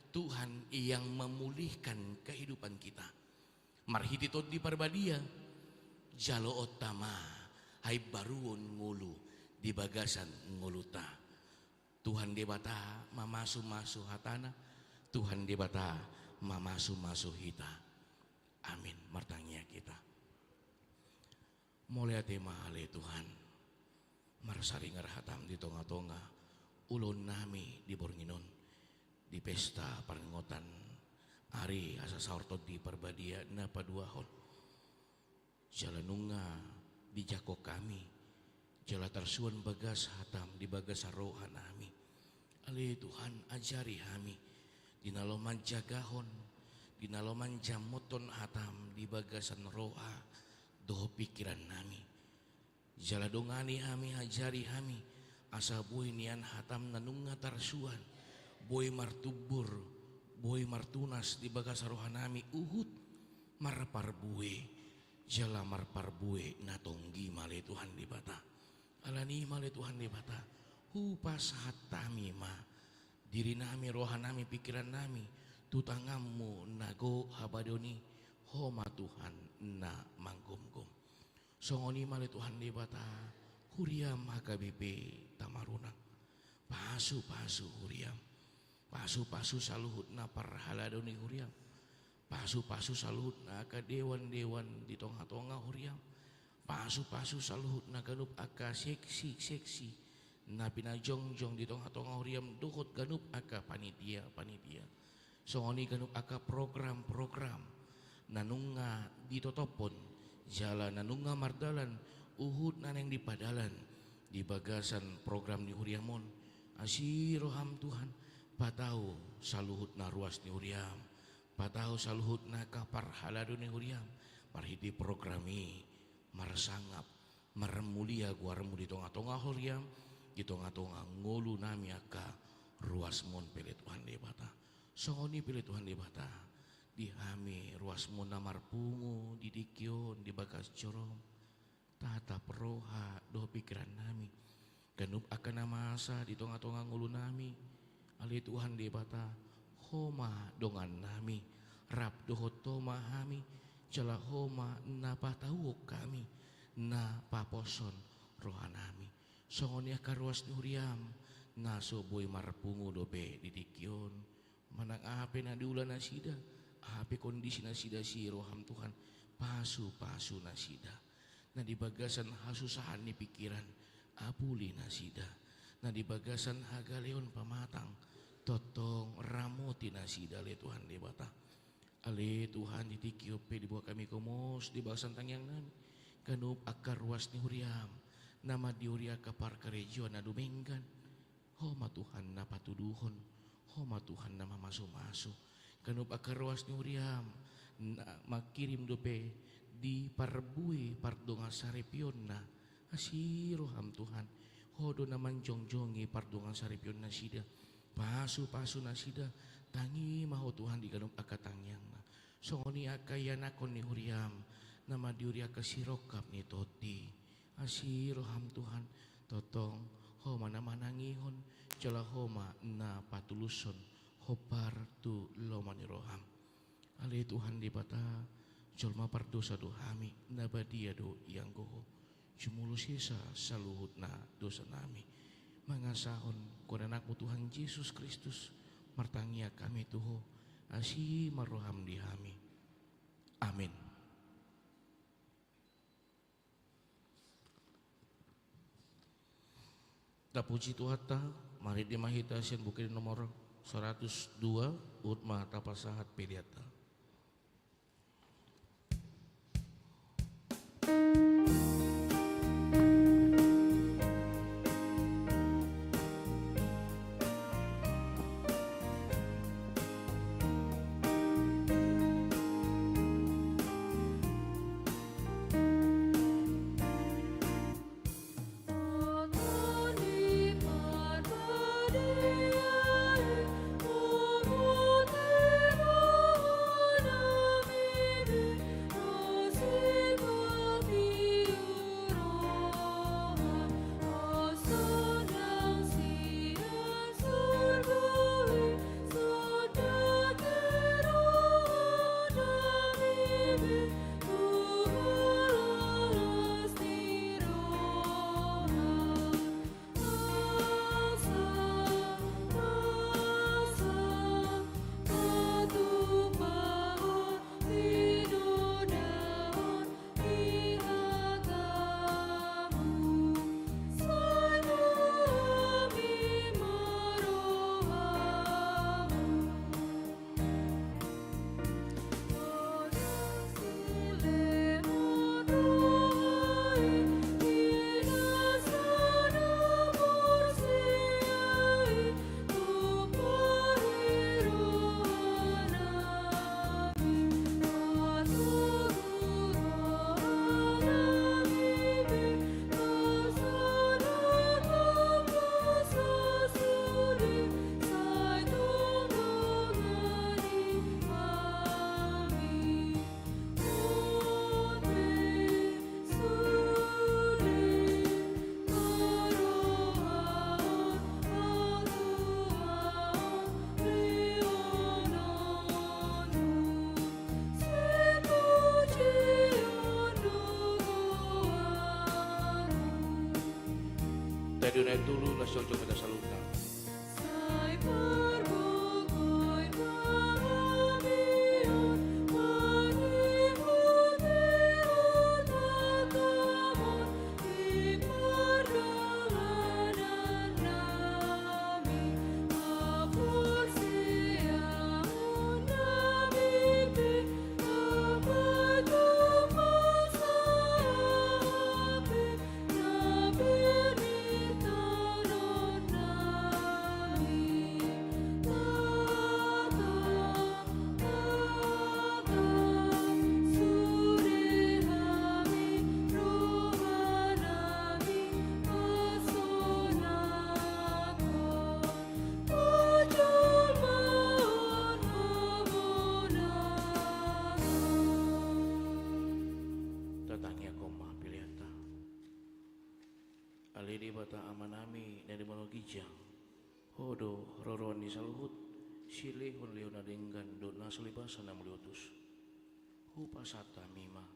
Tuhan yang memulihkan kehidupan kita. Marhite Tondi Parbadia, jaloonta ma, haimbaruon ngolu di bagasan ngolunta. Tuhan Debata mamasu-masu hatana, Tuhan Debata mamasu-masu hita. Amin. Martangiang hita. Mauliate ma ale Tuhan, marsaringar hatam di tonga-tonga Ulaon nami di borngin on, di pesta parningotan ari asa saorton di Parbadia na paduahon. Jala nunga dijangkon hami, jala tarsuan bagas hatam di bagasan roha nami. Ale Tuhan, ajari hami, di na lomo manjagahon, di na lomo manjamothon hatam di bagasan roha dohot pingkiran nami. Jala dongani hami, ajari hami, asa boi nian hatam na nunga tarsuan, boi martumbur, boi martunas di bagasan roha nami huhut marparbue, jala marparbue na tonggi ma ale Tuhan Debata. Alani i ma ale Tuhan Debata, hupasahat hami ma diri nami, roha nami, pingkiran nami, tu tanganmu na gok habadeon i, Ho ma Tuhan na manggomgom. Songon i ma ale Tuhan Debata, huriam H K B P Tamarunang. Pasupasu huriam. Pasupasu saluhut na parhalado ni huriam. Pasupasu saluhut na angka dewan-dewan di tonga-tonga huriam. Pasupasu saluhut na ganup angka seksi-seksi na pinajongjong di tonga-tonga huriam dohot ganup angka panitia-panitia. Songon i ganup angka program-program na nunga ditotophon, jala na nunga mardalan, huhut na naeng dipadalan di bagasan program ni huriam on. Asi roham Tuhan, patau saluhut na ruas ni huriam, patau saluhut na angka parhalado ni huriam, marhite program i marsangap, marmulia goarmu di tonga-tonga huriam, di tonga-tonga ngolu nami angka ruasmon pe ale Tuhan Debata. Songon i pe ale Tuhan Debata, di hami ruasmon na marpungu di tingki on di bagas jorom, tatap roha dohot pingkiran nami. Ganup angka na masa di tonga-tonga ngolu nami, ale Tuhan Debata, Ho ma dongan nami, rap dohot Ho ma hami, jala Ho ma na patauhon hami, na paposhon roha nami. Songon i angka ruas ni huriam, na so boi marpungu dope di tingki on, manang aha pe na diula nasida, aha pe kondisi nasida, asi roham Tuhan, pasupasu nasida. Na di bagasan hasusahan ni pingkiran, apuli nasida. Na di bagasan hagaleon pamatang, tongtong ramoti nasida ale Tuhan Debata. Ale Tuhan, di tingki on pe diboan hami gomos di bagasan tangiang nami ganup angka ruas ni huriam, na mandiori angka parkarejoan na dumenggan. Ho ma Tuhan na patuduhon, Ho ma Tuhan na mamasumasu. Ganup angka ruas ni huriam, na mangkirim dope di parbue pardongansaripeonna, asi roham Tuhan, Ho do na manjongjongi pardongansaripeon nasida. Pasupasu nasida, tangi ma Ho Tuhan di ganup angka tangiangna. Songon i angka ianakhon ni huriam, na mandiori angka sirongkap ni tondi. Asi roham Tuhan, tongtong Ho ma na manangihon, jala Ho ma na patulushon hombar tu lomo ni roham. Ale Tuhan Debata, jolma pardosa do hami, na badia do ianggo Ho. Jumolo sesa saluhutna dosa nami. Mangasahon goar ni AnakMu Tuhan Jesus Kristus, martangiang hami tu Ho, asi ma roham di hami. Amin. Tapuji Tuhanta, marende ma hita sian buku nomor saratus dua, huhut ma tapasahat peleanta. Jadi na tolu las jongjongi hita saluhutna. Tatangianghon ma peleanta. Ale Debata Amanami na di banua ginjang, Ho do roroan ni saluhut silehonlehon na denggan dohot na so lipasan na muliutus. Hupasahat hami ma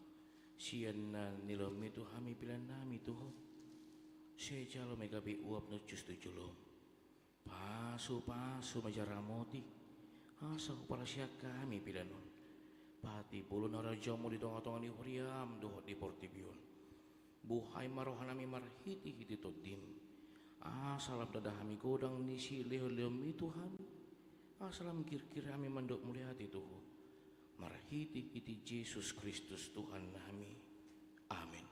sian na nilehonmi tu hami peleannami tu Ho. Sai jalo ma i gabe uap na hushus tu jolom. Pasupasu ma jala ramoti, asa hupalashihon hami pelean on, patimbulhon harajaonmu di tongatonga ni huriam dohot di portibi on. Buhai ma rohanami marhitehite Tondim, asa lam ndada hami godang ni silehonlehonmi tu hami, asa lam girgir hami mandok mauliate tu Ho, marhitehite Jesus Kristus Tuhannami. Amen.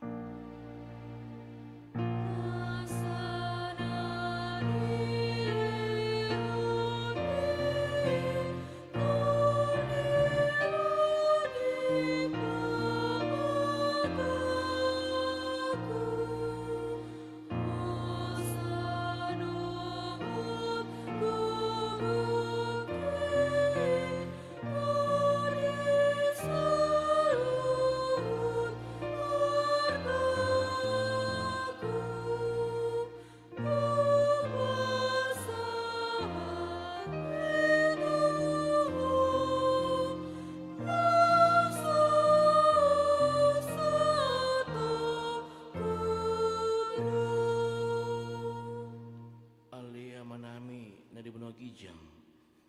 Ale Amanami na di banua ginjang,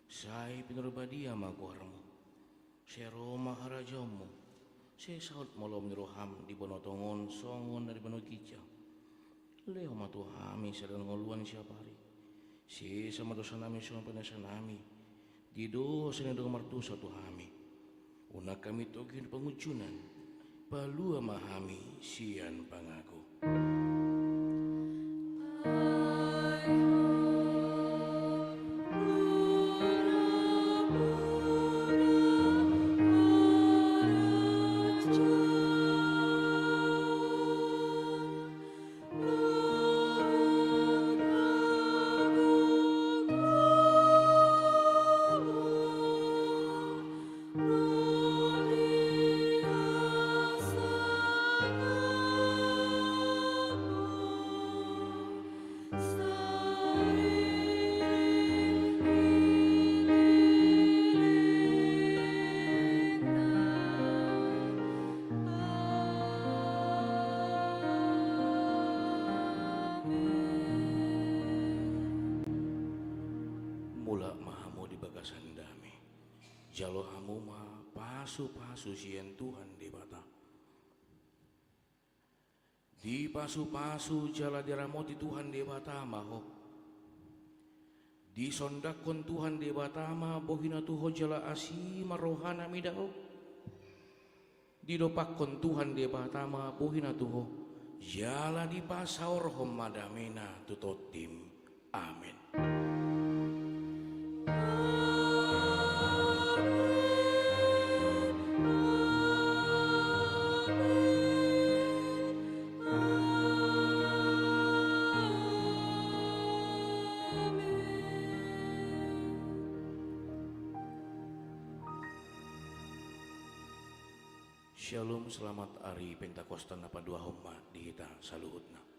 sai pinarbadia ma goarmu. Sai ro ma harajaonmu. Sai saut ma lomo ni roham di banua tonga on songon na di banua ginjang. Lehon ma tu hami sada na ulaon siapari. Sesa ma dosanami songon pinaseanami di dosa ni na mardosa tu hami. Unang hami togihon pangunjunan. Palua ma hami sian pangago. Mulak ma hamu di bagasan dame. Jalo hamu ma pasupasu sian Tuhan Debata. Dipasupasu jala diramoti Tuhan Debata ma ho. Disondanghon Tuhan Debata ma bohina tu ho jala asi ma rohana mida ho. Didompakhon Tuhan Debata ma bohina tu ho, jala dipasaorhon ma damena tu tondim. Amen. Shalom, selamat ari Pentakosta na paduahon ma di hita saluhutna.